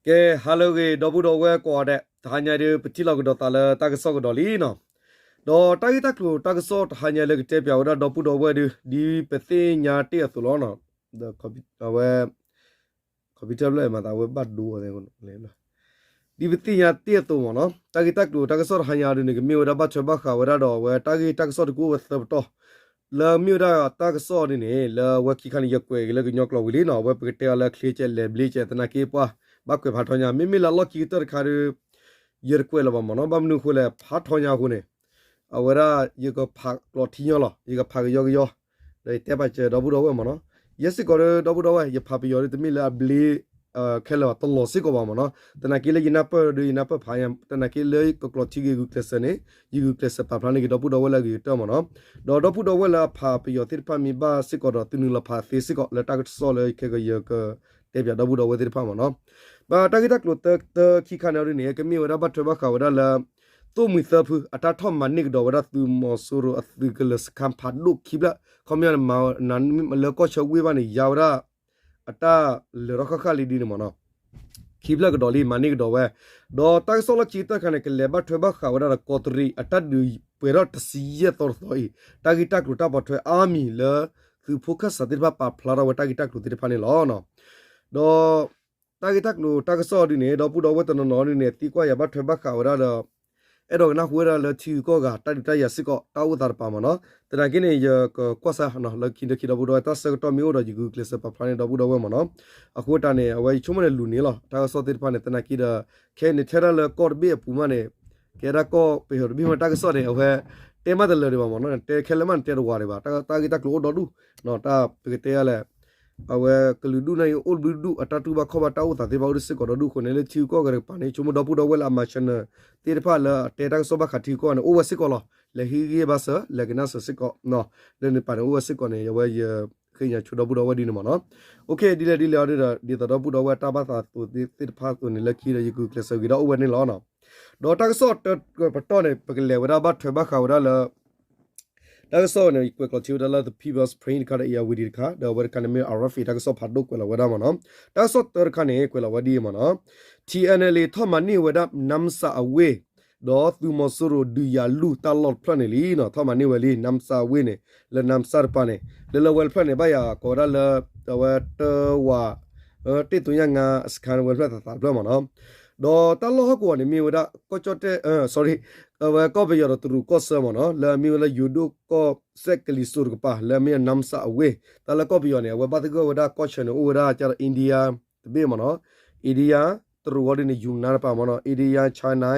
ကဲ ဟါလၢအဂ့ၤ ဒီပုၢ်ဒီဝဲၢ်ကိးဂၤဒဲး, တဟါညါဒုး ပထံၣ်လိာ်ကဒီးသးလၢတၢ်ကစီၣ်ကဒီးလံနီၤ. ဒီးတၢ်ဂ့ၢ်တၢ်ကျိၤတၢ်ကစီၣ်တဟါညါလၢကတဲပၠးဝဲဒၣ်ဒီပုၢ်ဒီဝဲၢ်ဒုး ဒ်ပသ့ၣ်ညါတ့ၢ်အသိးလီၤ. ဒီးအဝဲ computer ဖျၢၣ်မၤသးဝဲဘၣ်ဒိအီၤ ဒ်ပသ့ၣ်ညါတ့ၢ်အသိးမ့ၢ်နီၤ, တၢ်ဂ့ၢ်တၢ်ကျိၤတၢ်ကစီၣ်တဟါညါဒုးန့ၣ် ကမ့ၢ်ဝဲဒၣ်ဘၣ်ထွဲဘၣ်ဃးဝဲဒၣ်ဒီးအဝဲတၢ်ဂ့ၢ်တၢ်ကစီၣ်တကူၣ်အိၣ်ဝဲသၢပတီၢ် လၢမ့ၢ်ဝဲဒၣ်တၢ်ကစီၣ်ဒ်န့ၣ် လၢအဝဲခံခါန့ၣ် ယကွဲးက့ၤလၢကညီကျိာ်ဝံၤလံနီၤ, အဝဲပကတဲအီၤလၢ clear ကဲ လဲၤဘျ့ကဲ သနာ်က့ပှၤ ဘၣ်ကွဲးဖးထီညါ, မ့မ့ၢ်လၢအလီၢ်ခံကတၢၢ်တခါဒီး ယတကွဲးလၢၤဘၣ်မ့ၢ်နီၤ, ဘၣ်မနုၤအဃိလဲၣ် ဖးထီညါအဃိန့ၣ် အဝဲဒၣ်ယကဖးကျိးထံညီလီၤ, ယကဖးကယီကယီ ဒီးယတဲပာ်စၢၤဒီပုၢ်ဒီဝဲၢ်မ့ၢ်နီၤ, ယဲစ့ၢ်ကီးဒီး ဒီပုၢ်ဒီဝဲၢ် ယဖးပယီၤဒီးတမ့ၢ်လၢအဘျ့ ခဲလၢာ်ဘၣ် တလီၤစ့ၢ်ကီးဘၣ်မ့ၢ်နီၤ, သနာ်က့လၢယနၢ်ပၢၢ်ဒီးယနၢ်ပၢၢ်ဖးညါ, သနာ်က့လၢကကျိးထံဂ့ၤဂုာ်ကျဲးစၢးန့ၣ် ယဂုာ်ကျဲးစၢးပာ်ဖျါန့ၢ်က့ၤဒီပုၢ်ဒီဝဲၢ်လၢအဂ့ၤကတၢၢ်မ့ၢ်နီၤ, ဒီးဒီပုၢ်ဒီဝဲၢ်လၢအဖးပယီၤသ့ၣ်တဖၣ်မ့ၢ်ဘၣ်စ့ၢ်ကီးဒီးသုနုာ်လီၤဖးသ့စ့ၢ်ကီး လၢတၢ်ကစီၣ်လၢခဲကယကတဲပၠးဒီပုၢ်ဒီဝဲၢ်သ့ၣ်တဖၣ်မ့ၢ်နီၤ, ဘၣ်တၢ်ဂ့ၢ်တၢ်ကျိၤတၢတၢခံခါန့ၣ်ဒ်န့ၣ် ကမ့ၢ်ဝဲဒၣ်ဘၣ်ထွဲဘၣ်ဃးဝဲဒၣ်လၢ သိၣ်မှံသၢဖု အတၢ်ထီၣ်မၤန့ၢ်ကဒီးဝဲဒၣ်သုးမီၤစိရိၤအသုးကလၢၤစခါဖးဒိၣ်ခံဖျၢၣ်, ခီပညီန့ၣ် မၤလၢကီၢ်ဆၢဝ့ၢ်ဘၣ်န့ၣ် ယါဝဲဒၣ် အတၢ်လၢာ်ထီၣ်ဃၣ်ဃၣ်လံဒ်န့ၣ်မ့ၢ်နီၤ, ခံဖျၢၣ်ကဒီးလံ မၤန့ၢ်ကဒီးဝဲ, ဒီးတၢ်ကစီၣ်လီၢ်ခံကတၢၢ်တခါန့ၣ် ကလဲၤဘၣ်ထွဲဘၣ်ဃးဝဲဒၣ်ဒီးကီးတရံးအတၢ်ဒုးပှဲၤထီၣ်တဆံယဲၢ်သီတသီအံၤ တၢ်ဂ့ၢ်တၢ်ကျိၤတၢ်ပိာ်ထွဲအါမံၤလၢ သုးဖိခၢၣ်စးသ့ၣ်တဖၣ်ပာ်ဖျါထီၣ်ဝဲတၢ်ဂ့ၢ်တၢ်ကျိၤသ့ၣ်တဖၣ်န့ၣ်လီၤ. ဒီး တၢ်ဂ့ၢ်တၢ်ကျိၤတၢ်ကစီၣ်ဒ်န့ၣ် ဒီပုၢ်ဒီဝဲၢ်တနီၤနီၤဒ်န့ၣ် သံကွၢ်ယၤဘၣ်ထွဲဘၣ်ဃးဝဲဒၣ်ဒီး အဲၣ်ဒိးကနၣ်ဟူဝဲဒၣ်လၢထံဂုၤကီၢ်ဂၤ တၢ်ဒုးတၢ်ယၤစ့ၢ်ကီး တၢ်အိၣ်သးတပၤမ့ၢ်နီၤ, သနာ်က့န့ၣ် ယကကွၢ်စၢ် လၢခံတခံဒီပုၢ်ဒီဝဲၢ် တၢ်ဆၢကတီၢ်မ့ၢ်အိၣ်ဒီး ယဂုာ်ကျဲးစၢးပာ်ဖျါန့ၢ်ဒီပုၢ်ဒီဝဲၢ်မ့ၢ်နီၤ, အဃိတၢ်န့ၣ် အဝဲယဆိကမိၣ်န့ၣ်လူၤန့ၣ်လီၤ တၢ်ကစီၣ်သ့ၣ်တဖၣ်န့ၣ် သနာ်က့ဒီး ခဲအံၤန့ၣ် ထဲဒၣ်လၢကီၢ်တဘ့ၣ်အပူၤမးန့ၣ် ကဲဒၣ်ကီၢ်ပယီၤတဘ့ၣ်မးတၢ်ကစီၣ်န့ၣ် အဝဲ တဲမးတလၢာ်ဒံးဘၣ်မ့ၢ်နီၤ, တဲခဲလၢာ်မးန့ၣ် တဲတဝၤဒံးဘၣ်, တၢ်ဂ့ၢ်တၢ်ကျိၤအိၣ်ဒီဒူၣ်, တၢ်ပကတဲလဲၣ် အဝဲကလုာ်ဒူၣ်န့ၣ်အိၣ်ဘျုးဒူၣ် အတၢ်တူၢ်ဘၣ်ခီၣ်ဘၣ်တၢ်အိၣ်သးသ့ၣ်တဖၣ်အိၣ်ဒံးစ့ၢ်ကီးဒီဒူၣ်အဃိန့ၣ် လၢထံဂုၤကီၢ်ဂၤတကပၤန့ၣ် ဆိကမိၣ်ဒီပုၢ်ဒီဝဲၢ်လၢအမၤ channel သ့ၣ်တဖၣ်လၢအတဲတၢ်ကစီၣ်ဘၣ်ဃးထံဂုၤကီၢ်ဂၤန့ၣ် အိၣ်ဝဲစ့ၢ်ကီးလီၤ, လဲၤဟ့ၣ်ဂံၢ်ဘၣ်စၢၤ လဲၤကနၣ်စၢၤစ့ၢ်ကီး လၢန့ၣ်တကပၤန့ၣ် အိၣ်ဝဲစ့ၢ်ကီးန့ၣ် အဝဲယဃ့ညါဆိဒီပုၢ်ဒီဝဲၢ်ဒ်န့ၣ်မ့ၢ်နီၤ, ဒ်လဲၣ်ဒ်လဲၣ်အီၤဒီး ဒ်သိးဒီပုၢ်ဒီဝဲၢ်တၢ်ဘၣ်သးသိးသ့ၣ်တဖၣ်အသိးန့ၣ် လၢခံဒီးယဂုာ်ကျဲးစၢးဂ့ၤဒီးအိၣ်ဝဲန့ၣ်လီၤ. ဒီးတၢ်ကစီၣ်တပတီၢ်န့ၣ် ပကလဲၤဝဲဒၣ်ဘၣ်ထွဲဘၣ်ဃးဝဲဒၣ်လၢ တၢ်ကစီၣ်န့ၣ် ကွဲးကျိးထံဝဲဒၣ်လၢ The People's Spring တခါဒီး Irrawaddy တခါ ဒီးအဝဲတခါန့ၣ်မ့ၢ် RFA တၢ်ကစီၣ်ဖးဒိၣ်ကွဲးလီၤဝဲဒၣ်မ့ၢ်နီၤ, တၢ်ကစီၣ်တၢတခါန့ၣ် ကွဲးလီၤဝဲဒ်အံၤမ့ၢ်နီၤ, TNLA ထီၣ်မၤန့ၢ်ဝဲဒၣ် နါစၢ်အဝ့ၢ် ဒီးသုးမီၤစိရိၤဒုးယၤလူၢ်တၢ်လီၢ်တဖျၢၣ်န့ၣ်လံနီၤ, ထီၣ်မၤန့ၢ်ဝဲလံ နါစၢ်အဝ့ၢ်န့ၣ် လၢနါစၢ်တပၤန့ၣ် လၢလၢဝဲတဖျၢၣ်န့ၣ် ဘၣ်ယၤကိးဝဲဒၣ်လၢ အဝဲတဝၤ တ့ၢ်သူညါငါ စခါဝဲတဖျၢၣ်သးသးတဖျၢၣ်မ့ၢ်နီၤ, ဒီးတၢ်လီၢ်ဟီၣ်ကဝီၤန့ၣ် မ့ၢ်ဝဲဒၣ် ကီၢ်ကၠီၣ်တဲၣ် sorry အဝဲကီၢ်ပယီၤဒီးတရူးကီၢ်ဆၢမ့ၢ်နီၤ, လၢအမ့ၢ်ဝဲလၢယိၤဒိၣ်ကီၢ်စဲၣ်ကလံၤစိးတကပၤ လၢအမ့ၢ်နါစၢ်အဝ့ၢ်, တၢ်လၢကီၢ်ပယီၤန့ၣ် အဝဲဘၣ်သဂၢၢ်ဝဲဒၣ်ကီၢ်ဆၢန့ၣ် အိၣ်ဝဲဒၣ်ကဒီး India တဘ့ၣ်မ့ၢ်နီၤ, India တရူးဝဲဒ်န့ၣ် ယူၤနါတပၤမ့ၢ်နီၤ, India China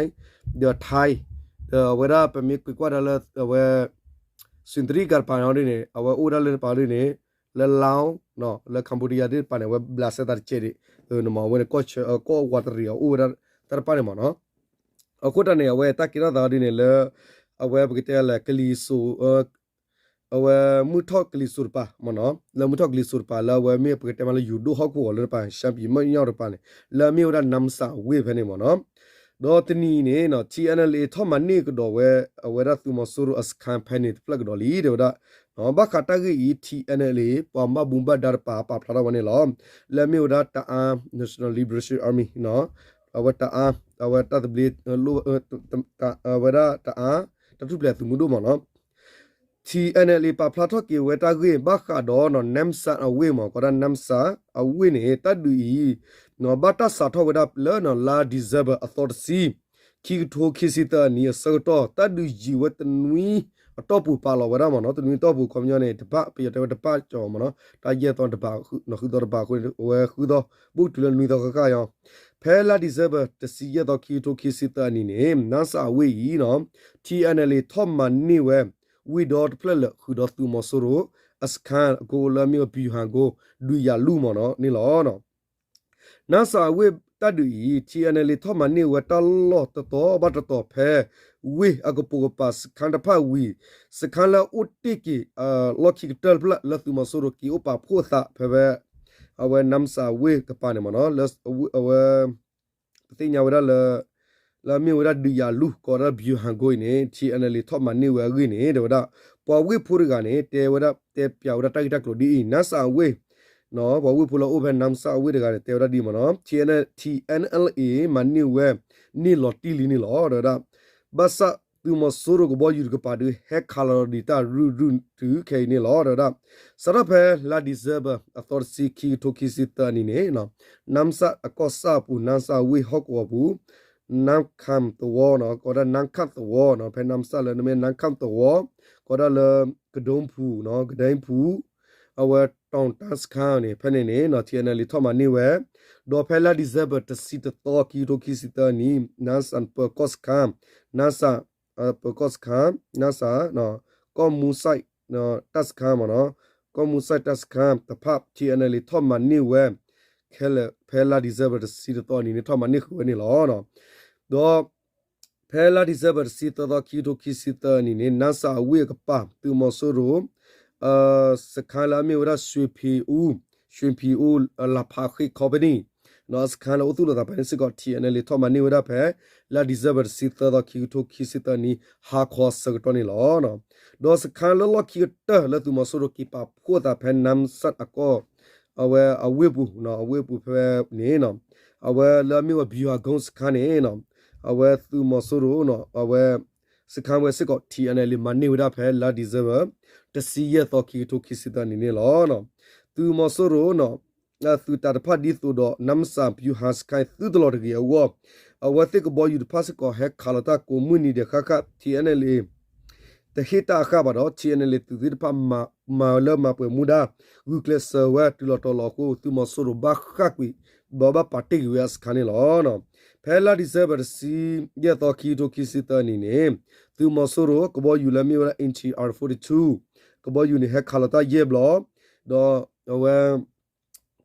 ဒီး Thai ဒီးအဝဲဒၣ်ပမ့ၢ်ကွၢ်ကွၢ်ဒၣ်လၢအဝဲ စူတရံကၤတပၤန့ၣ်ဒ်န့ၣ် အဝဲအိၣ်ဝဲဒၣ်လၢတပၤဒ်န့ၣ် လၢ Laos လၢ Cambodia သ့ၣ်တဖၣ်န့ၣ် အဝဲဘျးစဲသးတကဲးဒံး, နမ့ၢ်အဝဲန့ၣ် ကီၢ်ဝးတရံးအီၤအိၣ်ဝဲဒၣ်တၢ်တဖၣ်န့ၣ်မ့ၢ်နီၤ, အဃိတၢ်န့ၣ် အဝဲတၢ်ကဲထီၣ်သးဒ်န့ၣ်လၢ အဝဲပကတဲလၢကလံၤစိး အဝဲမုၢ်ထီၣ်ကလံၤစိးတပၤမ့ၢ်နီၤ, လၢမုၢ်ထီၣ်ကလံၤစိးတပၤ လၢအဝဲမ့ၢ်ပကတဲမးလၢယိၤဒိၣ်ဟီၣ်ကဝီၤလၢတပၤ ရှမ်းပြည်မြောက်ပိုင်းတပၤန့ၣ် လၢအမ့ၢ်ဝဲဒၣ်နါစၢ်အဝ့ၢ်ဖဲန့ၣ်မ့ၢ်နီၤ, ဒီးတနံၤအံၤန့ၣ် TNLA ထီၣ်မၤန့ၢ်ကဒီးဝဲ အဝဲဒၣ်သုးမီၤစိရိၤအစခန်းဖဲန့ၣ်တဖျၢၣ်ကဒီးလံ တဲဝဲဒၣ်, ဘၣ်ဃးတၢ်ဂ့ၢ်အံၤ TNLA ပှၤဘၣ်မူဘၣ်ဒါတပၤပာ်ဖျါထီၣ်ဝဲန့ၣ်လီၤ. လၢအမ့ၢ်ဝဲဒၣ်တအါ National Liberation Army အဝဲတအါ အဝဲတၢ်သဘျ့ အဝဲဒၣ်တအါ တၢ်ထူၣ်ဖျဲးသုးမုၢ်ဒိၣ်မ့ၢ်နီၤ TNLA ပာ်ဖျါထီၣ်က့ၤဝဲတၢ်ဂ့ၢ်ဘၣ်ဃးဒီး နါစၢ်အဝ့ၢ်မ့ၢ် ကီးဒၣ်နါစၢ်အဝ့ၢ်န့ၣ် တၢ်ဒုးအံၤ ဘၣ်တၢ်စးထီၣ်ဝဲဒၣ်လၢလါ December အသီတဆံ ခံကထိခံဆံသၢအနံၤအဆၢကတီၢ် တၢ်ဒုးယံာ်ဝဲတနွံအတီၢ်ပူၤပာ်လီၤဝဲဒၣ်မ့ၢ်နီၤ, တနွံအတီၢ်ပူၤခီပညီန့ၣ် တဘၣ် ပယီၤတဲဝဲတဘၣ်ကၠီမ့ၢ်နီၤ, တၢ်ယဲၢ်သီတဘၣ် ဃုသီတဘၣ်အဃိန့ၣ် အဝဲဃုသီ ဘူးတုၤလၢနွံသီဃၣ်ဃၣ်ယီၤ ဖဲလါ December တဆံယဲၢ်သီ ခံကထိခံဆံသၢအနံၤန့ၣ် နါစၢ်အဝ့ၢ်အံၤနီၤ TNLA ထီၣ်မၤန့ၢ်ဝဲ ဝ့ၢ်ဒီတဖျၢၣ်လၢာ် ဃုာ်ဒီးသုးမီၤစိရိၤအစခန်းအကိလၢအမ့ၢ်ဝဲ ဗျူဟာကုန်း ဒုးယၤလူၢ်မ့ၢ်နီၤန့ၣ်လီၤ. နါစၢ်အဝ့ၢ်တၢ်ဒုးအံၤ TNLA ထီၣ်မၤန့ၢ်ဝဲတၢ်လီၢ်တတီၤဘၣ်တတီၤဖဲ ဝ့ၢ်အကပိာ်ကပၤစခန်းတဖၣ်ဝံၤ စခန်းလၢအအိၣ်တ့ၢ်က့ၤ လီၢ်ခံကတၢၢ်တဖျၢၣ်လၢသုးမီၤစိရိၤက့ၤအိၣ်ပာ်ဖှိၣ်အသးဖဲဝဲ အဝဲနါစၢ်အဝ့ၢ်ကပၤန့ၣ်မ့ၢ်နီၤ လၢအဝဲ ပသ့ၣ်ညါဝဲဒၣ်လၢ လၢအမ့ၢ်ဝဲဒၣ်ဒုးယၤလူၢ် ကိးဒၣ် ဗျူဟာကုန်း အံၤန့ၣ် TNLA ထီၣ်မၤန့ၢ်ဝဲအဂ့ၢ်န့ၣ် တဲဝဲဒၣ် ပှၤဝ့ၢ်ဖိတဂၤန့ၣ် တဲဝဲဒၣ် တဲပၠးဝဲဒၣ်တၢ်ဂ့ၢ်တၢ်ကျိၤဒ်အံၤ နါစၢ်အဝ့ၢ် ပှၤဝ့ၢ်ဖိလၢအိၣ်ဖဲ နါစၣ်အဝ့ၢ်တဂၤန့ၣ် တဲဝဲဒၣ်ဒ်အံၤမ့ၢ်နီၤ, T N L A မၤန့ၢ်ဝဲန့ၢ်လီၤတံၢ်လံန့ၣ်လီၤ တဲဝဲဒၣ်. ဘၣ်ဆၣ်သုးမီၤစိရိၤကဘီယူၤတကပၤဒုး ဟဲခးလီၤဒီးတၢ်ရုၢ်ရုၢ်တုၤခဲအံၤန့ၣ်လီၤ တဲဝဲဒၣ်. စးထီၣ်ဖဲလါ December အသီတဆံ ခံကထိခံဆံသၢနံၣ်န့ၣ် နါစၣ်အကီၢ်ဆၣ်အပူၤ နါစၣ်ဝ့ၢ်ဟီၣ်ကဝီၤပူၤ နါခၣ်သဝီနီၤ ကိးဒၣ်နါခၣ်သဝီနီၤ ဖဲနါစၣ်လၢနမ့ၢ်နါခၣ်သဝီ ကိးဒၣ်လၢ ကဒိဖူနီၤ ကဒိဖူ အဝဲတီၤတၢ်စခါန့ၣ် ဖဲန့ၣ်န့ၣ် T N L A ထီၣ်မၤန့ၢ်ဝဲ, ဒီးဖဲလါ December တဆံတသီ ခံကထိခံဆံသၢနံၣ် နါစၣ်ပၢၤကီၢ်စခါ နါစၣ် ပၢၤကီၢ်စခါ နါစၣ် ကီၢ်မူစဲး တၢ်စခါမ့ၢ်နီၤ ကီၢ်မူစဲးတၢ်စခါတဖၣ် T N L A ထီၣ်မၤန့ၢ်ဝဲ ခဲလၢာ်ဖဲလါ December တဆံတသီနံၣ်န့ၣ် ထီၣ်မၤန့ၢ်ဃုာ်ဝဲန့ၣ်လီၤ. ဒီး ဖဲလါ December တဆံသၢသီ ခံကထိခံဆံသၢနံၣ်န့ၣ် နါစၣ်အဝ့ၢ်အကပၤ သုးမီၤစိရိၤ စခါလၢအမ့ၢ်ဝဲဒၣ် ရွှေဖီဦး ရွှေဖီဦး လါဖးဃ့ၢ် company နီၤ စခါလၢအိၣ်သူၣ်လီၤသးဖဲန့ၣ်စ့ၢ်ကီး T N L A ထီၣ်မၤန့ၢ်ဝဲဒၣ်ဖဲ လါ December တဆံသၢသီ ခံကထိခံဆံသၢနံၣ် ဟါခီဆၢကတီၢ်န့ၣ်လီၤ. ဒီးစခါလၢလီၢ်ခံကတၢၢ်လၢသုးမီၤစိရိၤက့ၤပာ်ဖှိၣ်သးဖဲ နါစၣ်အကီၢ် အဝဲအဝ့ၢ်ပူၤ အဝ့ၢ်ပူၤဖဲန့ၣ် အဝဲလၢအမ့ၢ်ဝဲ ဗျူဟာကုန်း စခါန့ၣ် အဝဲသုးမီၤစိရိၤ အဝဲ စခါဝဲစ့ၢ်ကီး T N L A မၤန့ၢ်ဝဲဒၣ်ဖဲလါ December တဆံယဲၢ်သီ ခံကထိခံဆံသၢနံၣ်န့ၣ်လီၤ. သုးမီၤစိရိၤ သုးတၢ်တဖၣ်ဒ်သိးဒီး နါစၣ် ဗျူဟာကုန်း စခါသုတလီၤတဂ့ၤအဂီၢ် အဝဲသ့ၣ်ကဘီယူၤတဖၣ်စ့ၢ်ကီး ဟဲခးလီၤတၢ်ကိးမုၢ်နံၤဒဲးဃၣ်ဃၣ် T N L A တဟ့ၣ်တၢ်အဃၣ်ဘၣ်ဒီး T N L A သုးသ့ၣ်တဖၣ် မၤလၢမၤပှဲၤမူဒါ ဂုာ်ကျဲးစၢးဝဲတုၤလီၤတီၤလီၤအဃိ သုးမီၤစိရိၤဘၣ်ဃၣ်ကွံာ် ဒီးဘၣ်ပာ်တ့ၢ်က့ၤဝဲအစခါန့ၣ်လီၤ. ဖဲလါ December တဆံယဲၢ်သီ ခံကထိခံဆံသၢနံၣ်န့ၣ် သုးမီၤစိရိၤကဘီယူၤလၢမ့ၢ်ဝဲဒၣ် N T R forty-two ကဘီယူၤန့ၣ် ဟဲခးလီၤတၢ်ယဲၢ်ဘျီ ဒီးအဝဲ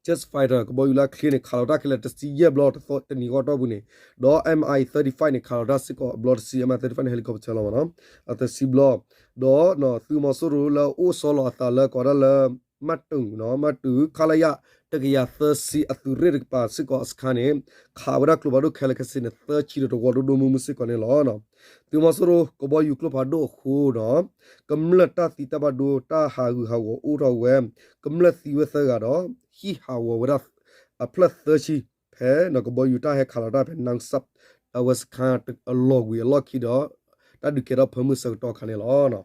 jet fighter ကဘီယူၤလၢအချ့န့ၣ် ခးလီၤတၢ်ခဲလၢာ်တဆံယဲၢ်ဘျီ တနံၤဃီတီၢ်ပူၤန့ၣ် ဒီး M I thirty-five န့ၣ် ခးလီၤတၢ်စ့ၢ်ကီးအဘျီတဆံ M I thirty-five န့ၣ် helicopter လီၤမ့ၢ်နီၤ အတဆံဘျီ ဒီးသုးမီၤစိရိၤလၢအအိၣ်ဆီလီၤအသးလၢကိးဒၣ်လၢ မၢ်တုၤ မၢ်တုၤ ခလရ တကယၤသၢဆံ အသုးရ့ၣ်တကပၤစ့ၢ်ကီးအစခါန့ၣ် ခးဝဲဒၣ်ကျိဖးဒိၣ်ခဲလၢာ်ခဲဆ့န့ၣ် သၢဆံဒီးတဝီဒိၣ်ဒိၣ်မုၢ်မုၢ်စ့ၢ်ကီးန့ၣ်လီၤ. သုးမီၤစိရိၤကဘီယူၤကျိဖးဒိၣ်အဃိဒီး ကမျၢၢ်တၢ်သံတၢ်ဘၣ်ဒိတၢ်ဟးဂူာ်ဟးဂီၤအိၣ်ထီၣ်ဝဲ ကမျၢၢ်သံဝဲသၢဂၤဒီး ဟံၣ်ဟးဂီၤဝဲဒၣ်အဖျၢၣ်သၢဆံ ဖဲကဘီယူၤတၢ်ဟဲခးလီၤတၢ်ဖဲ နါစၣ် အဝဲစခါအလီၤဝံၤအလီၢ်ခံဒီး တၢ်ဒုးကဲထီၣ်ဖၢမုၢ်ဆၢကတီၢ်အခါန့ၣ်လီၤ.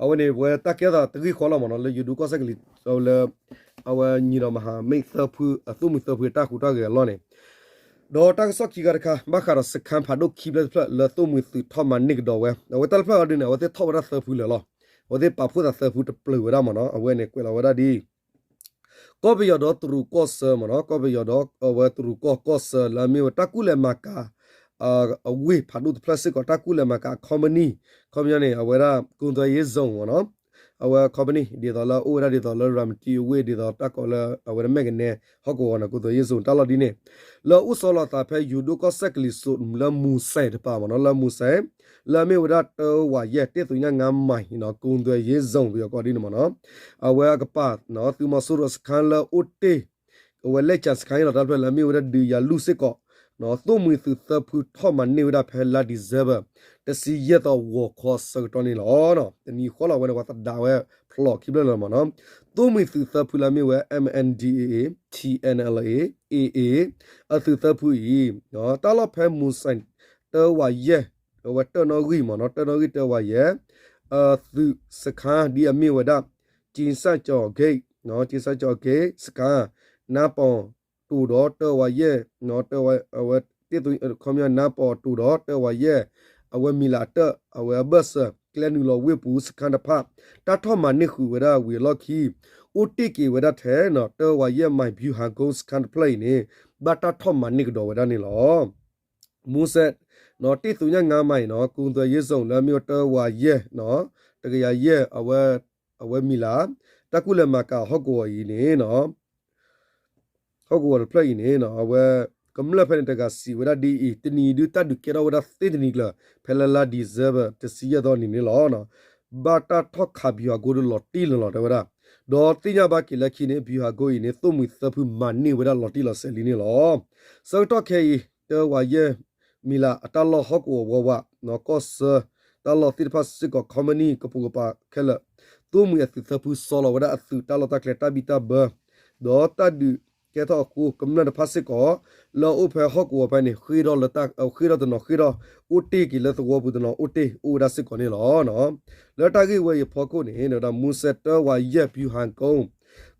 အဝဲန့ၣ် ပဝဲတၢ်ကဲထီၣ်သးတဂ့ၢ်ဃီလီၤမ့ၢ်နီၤ လၢယိၤဒိၣ်ကီၢ်စဲၣ်ကလံၤလၢ အဝဲညီနောင်မဟာမိတ်သၢဖု အသိၣ်မှံၤသၢဖုအတၢ်ဟူးတၢ်ဂဲၤအလီၢ်န့ၣ် ဒီးတၢ်ကစီၣ်ခံခါတခါ ဘၣ်ဃးဒီးစခါဖးဒိၣ်ခံဖျၢၣ်တဖျၢၣ်လၢသိၣ်မှံၤသုးထီၣ်မၤန့ၢ်ကဒီးဝဲ အဝဲတၢ်တဖျၢၣ်အံၤဒ်န့ၣ် အဝဲသ့ၣ်ထီၣ်ဝဲဒၣ်သၢဖုလၢာ်လီၤ. အဝဲသ့ၣ်ပာ်ဖှိၣ်သးသၢဖုတပျုာ်ဝဲဒၣ်မ့ၢ်နီၤ အဝဲန့ၣ်ကွဲးလီၤဝဲဒၣ်ဒ် ကီၢ်ပယီၤဒီးတရူးကီၢ်ဆၢမ့ၢ်နီၤ ကီၢ်ပယီၤဒီးအဝဲတရူးကီၢ်ကီၢ်ဆၢလၢအမ့ၢ်ဝဲတၢ်ကူၣ်လဲၤမၤကၤ အဝ့ၢ်ဖးဒိၣ်တဖျၢၣ်စ့ၢ်ကီး တၢ်ကူၣ်လဲၤမၤကၤအ company, company န့ၣ် အဝဲဒၣ် ကုန်းသွယ်ရေးဇုန် မ့ၢ်နီၤ အဝဲ company ဒ်သိးလၢအိၣ်ဝဲဒၣ်ဒ်သိးလၢ ရၤမတံအဝ့ၢ် ဒ်သိးတၢ်ကိးလၢအဝဲမဲၢ်ကနဲ ဟီၣ်ကဝီၤန့ၣ် ကုန်းသွယ်ရေးဇုန် တၢ်လီၢ်ဒ်န့ၣ် လၢအအိၣ်ဆီလီၤအသးဖဲယိၤဒိၣ်ကီၢ်စဲၣ်ကလံၤစိးလၢမူစဲးတပၤမ့ၢ်နီၤ လၢမူစဲး လၢအမ့ၢ်ဝဲဒၣ်တဝးယဲၢ် တစ်သုညငါးမိုင် ကုန်းသွယ်ရေးဇုန် ပယီၤကိးဒ်န့ၣ်မ့ၢ်နီၤ အဝဲအကပၤ သုးမီၤစိရိၤအစခါလၢအိၣ်တ့ၢ် အဝဲလဲၤကၠၤစခါန့ၣ်လီၤ တၢ်တဖျၢၣ်လၢအမ့ၢ်ဝဲဒၣ်ဒုးယၤလူၢ်စ့ၢ်ကီး သိၣ်မှံၤသုးသၢဖုထီၣ်မၤန့ၢ်ဝဲဒၣ်ဖဲလါ December တဆံယဲၢ်သီဂီၤခီဆၢကတီၢ်န့ၣ်လီၤ. တနံၤဃီလီၤဝဲန့ၣ် ပှၤသဒါဝဲဖျိးခံဖျၢၣ်လၢမ့ၢ်နီၤ သိၣ်မှံၤသုးသၢဖုလၢအမ့ၢ်ဝဲ M N D A A, T N L A, A A အသုးသၢဖုအံၤ တၢ်လီၢ်ဖဲမူစဲး တဝးယဲၢ် အဝဲတၢၣ်နီၣ်ဂံၢ်မ့ၢ်နီၤ တၢၣ်နီၣ်ဂံၢ်တဝးယဲၢ် သုးစခါဒ်အမ့ၢ်ဝဲဒၣ် ကၠံစၣ်ကၠီၤဂ့ၢ် ကၠံစၣ်ကၠီၤဂ့ၢ် စခါ နါပီၤတူၢ်ဒီးတၢၣ်ဝးယဲၢ် အဝဲ ခီပညီ နါပီၤတူၢ်ဒီးတၢၣ်ဝးယဲၢ် အဝဲမံၤလၤအတၢၣ် အဝဲအဘၢၣ်စၢၤ ကျဲနုာ်လီၤဝ့ၢ်ပူၤစခါတဖၣ် တၢ်ထီၣ်မၤန့ၢ်ဃုာ်ဝဲဒၣ်ဝံၤအလီၢ်ခံ အိၣ်တ့ၢ်က့ၤဝဲဒၣ်ထဲနီၤ တၢၣ်ဝးယဲၢ် မိုင်ဗျူဟာကုန်း စခါတဖျၢၣ်အံၤန့ၣ် ဘၣ်တၢ်ထီၣ်မၤန့ၢ်ကဒီးဝဲဒၣ်န့ၣ်လီၤ. မူစဲး တစ်သုည ငါးမိုင်နီၤ ကုန်းသွယ်ရေးဇုန် လၢအမ့ၢ်ဝဲတၢ်ဝးယဲၢ် တကယၤယဲၢ် အဝဲမံၤလၤ တၢ်ကူၣ်လဲၤမၤကၤဟီၣ်ကဝီၤအံၤန့ၣ် ဟီၣ်ကဝီၤတဖျၢၣ်အံၤန့ၣ် အဝဲကမျၢၢ်ဖဲန့ၣ်တဂၤစံးဝဲဒၣ်ဒ်အံၤ တနံၤအံၤဒုးတၢ်ဒုးကဲထီၣ်ဝဲဒၣ်သ့တနံၤကျၢၤ ဖဲလါ December တဆံယဲၢ်သီနံၤန့ၣ်လီၤ. ဘၣ်တၢ်ထီၣ်ခးဗျူဟာကုန်းဒီးလီၤတံၢ်လီၤလီၤတဲဝဲဒၣ် ဒီးသ့ၣ်ညါဘၣ်က့ၤလၢခံန့ၣ် ဗျူဟာကုန်းအံၤန့ၣ် သိၣ်မှံၤသၢဖုမၤန့ၢ်ဝဲဒၣ်လီၤတံၢ်လီၤဆဲးလံန့ၣ်လီၤ. ဆၢကတီၢ်ခဲအံၤ တၢၣ်ဝးယဲၢ် မံၤလၤအတၢ်လီၢ်ဟီၣ်ကဝီၤဝးဝး ကီၢ်ဆၢ တၢ်လီၢ်သ့ၣ်တဖၣ်စ့ၢ်ကီး company ကပိာ်ကပၤခဲလၢာ် သိၣ်မှံၤအသုးသၢဖုဆီလီၤဝဲဒၣ်အသုးတၢ်လီၢ်တၢ်ကျဲတၢ်ဘံၣ်တၢ်ဘၢ ဒီးတၢ်ဒုးကဲထီၣ်အဃိ ကမျၢၢ်တဖၣ်စ့ၢ်ကီး လၢအအိၣ်ဖဲဟီၣ်ကဝီၤဖဲန့ၣ် ဃ့ထီၣ်လၢ ဃ့ထီၣ်တနီၤဃ့ထီၣ် အိၣ်တ့ၢ်က့ၤလၢသဝီပူၤတနီၤအိၣ်တ့ၢ်အိၣ်ဝဲဒၣ်စ့ၢ်ကီးန့ၣ်လီၤ. လၢတၢ်ဂ့ၢ်ဝဲအံၤအဖီခိၣ်န့ၣ် ဒီးမူစဲးတၢဝးယဲၢ် ဗျူဟာကုန်း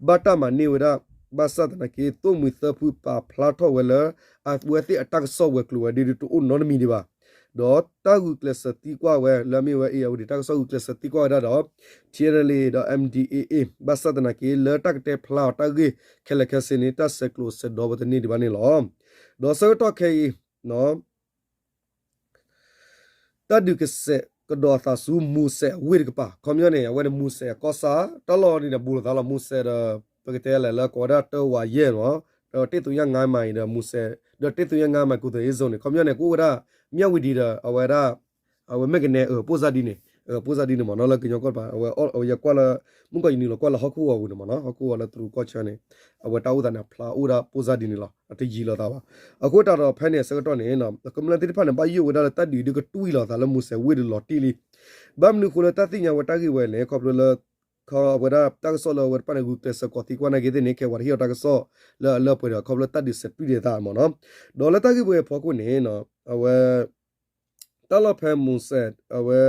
ဘၣ်တၢ်မၤန့ၢ်ဝဲဒၣ် ဘၣ်ဆၣ်သနာ်က့ သိၣ်မှံၤသၢဖုပာ်ဖျါထီၣ်ဝဲလၢ အဝဲသ့ၣ်အတၢ်ကစီၣ်ဝဲၤကျိၤဝဲၤဒ့ဒုးတအိၣ်နီတမံၤဒံးဘၣ်. ဒီးတၢ်ဂုာ်ကျဲးစၢးသံကွၢ်ဝဲလၢအမ့ၢ်ဝဲ အ့ၣ် အဝဲဒၣ်တၢ်ကစီၣ်ဂုာ်ကျဲးစၢးသံကွၢ်ဝဲဒၣ်ဒီး ထံၣ်အဲၣ်လ့ ဒီး အမ်ၣ်ဒီး အ့ၣ် အ့ၣ် ဘၣ်ဆၣ်သနာ်က့ လၢတၢ်ကတဲဖျါအီၤတၢ်ဂ့ၢ်ခဲလၢာ်ခဲဆ့န့ၣ် တၢ်ဆဲးကျိးဆဲးဒီးဝဲတန့ၢ်ဒံးဘၣ်န့ၣ်လီၤ. ဒီးဆၢကတီၢ်ခဲအံၤ တၢ်ဒုးကစဲးကဒီးသးဆူမူစဲးအဝ့ၢ်တကပၤ ခီပညီန့ၣ် အဝဲန့ၣ်မူစဲးအကီၢ်ဆၣ် တၢ်လီၢ်န့ၣ်ဒီးဘူးလိာ်သးလီၤ မူစဲးဒီး ပကတဲလဲၣ်လၢကိးဝဲဒၣ်တၢဝးယဲၢ်မး ဒီးတ့ၢ်သူညါငါးမိုင်ဒီးမူစဲး ဒီးတ့ၢ်သူညါငါးမိုင် ကူၣ်သ့ၣ်အ့ၣ်စိန့ၣ် ခီပညီန့ၣ် ကအိၣ်ဝဲဒၣ် မၠၣ်ဝတံၤဒီး အဝဲဒၣ် အဝဲမဲၢ်ကနဲ ပိၢ်စၢ်ဒ်န့ၣ် ပိၢ်စၢ်ဒ်န့ၣ်မးနီၤ လၢကညီကီၢ်တပၤ အဝဲယကွၢ်လၢ မုၣ်ကီၢ်ယနုာ်လီၤကွၢ်လၢဟီၣ်ခိၣ်ဂီၤပူၤန့ၣ်မးနီၤ ဟီၣ်ခိၣ်ဂီၤလၢတရူးကီၢ်ဆၢန့ၣ် အဝဲတၢ်အိၣ်သးန့ၣ် အဖျါအိၣ်ဒၣ်ပိၢ်စၢ်ဒ်န့ၣ်လီၤ အတယံၤလိာ်သးဘၣ်. အဃိတၢ်ဒီးဖဲန့ၣ်အဆၢကတီၢ်န့ၣ် ကမျၢၢ်သ့ၣ်တဖၣ်န့ၣ် ဘၣ်ယိၣ်ဝဲဒၣ်လၢတၢ်ဒုးဒုးကတွံၢ်လိာ်သးလၢမူစဲးဝ့ၢ်ဒီးလီၤတံၢ်လံ. ဘၣ်မနုၤအဃိလၢတၢ်သ့ၣ်ညါဝဲတၢ်ဂ့ၢ်ဝဲန့ၣ် ခီဖျိလၢ ခီအဝဲဒၣ်တၢ်ကစီၣ်လၢအဝဲတဖၣ်န့ၣ် ဂုာ်ကျဲးစၢးကိးသံကွၢ်နာ်က့သ့ၣ်န့ၣ် ခဲဝဲတဟ့ၣ်အီၤတၢ်ကစီၣ်လၢအလၢပှဲၤဒီး ခီဖျိတၢ်ဒုးဆဲးတွံၢ်ဒံးသးမးနီၤ. ဒီးလၢတၢ်ဂ့ၢ်ဝဲအဖီခိၣ်န့ၣ် အဝဲ တၢ်လီၢ်ဖဲမူစဲး အဝဲ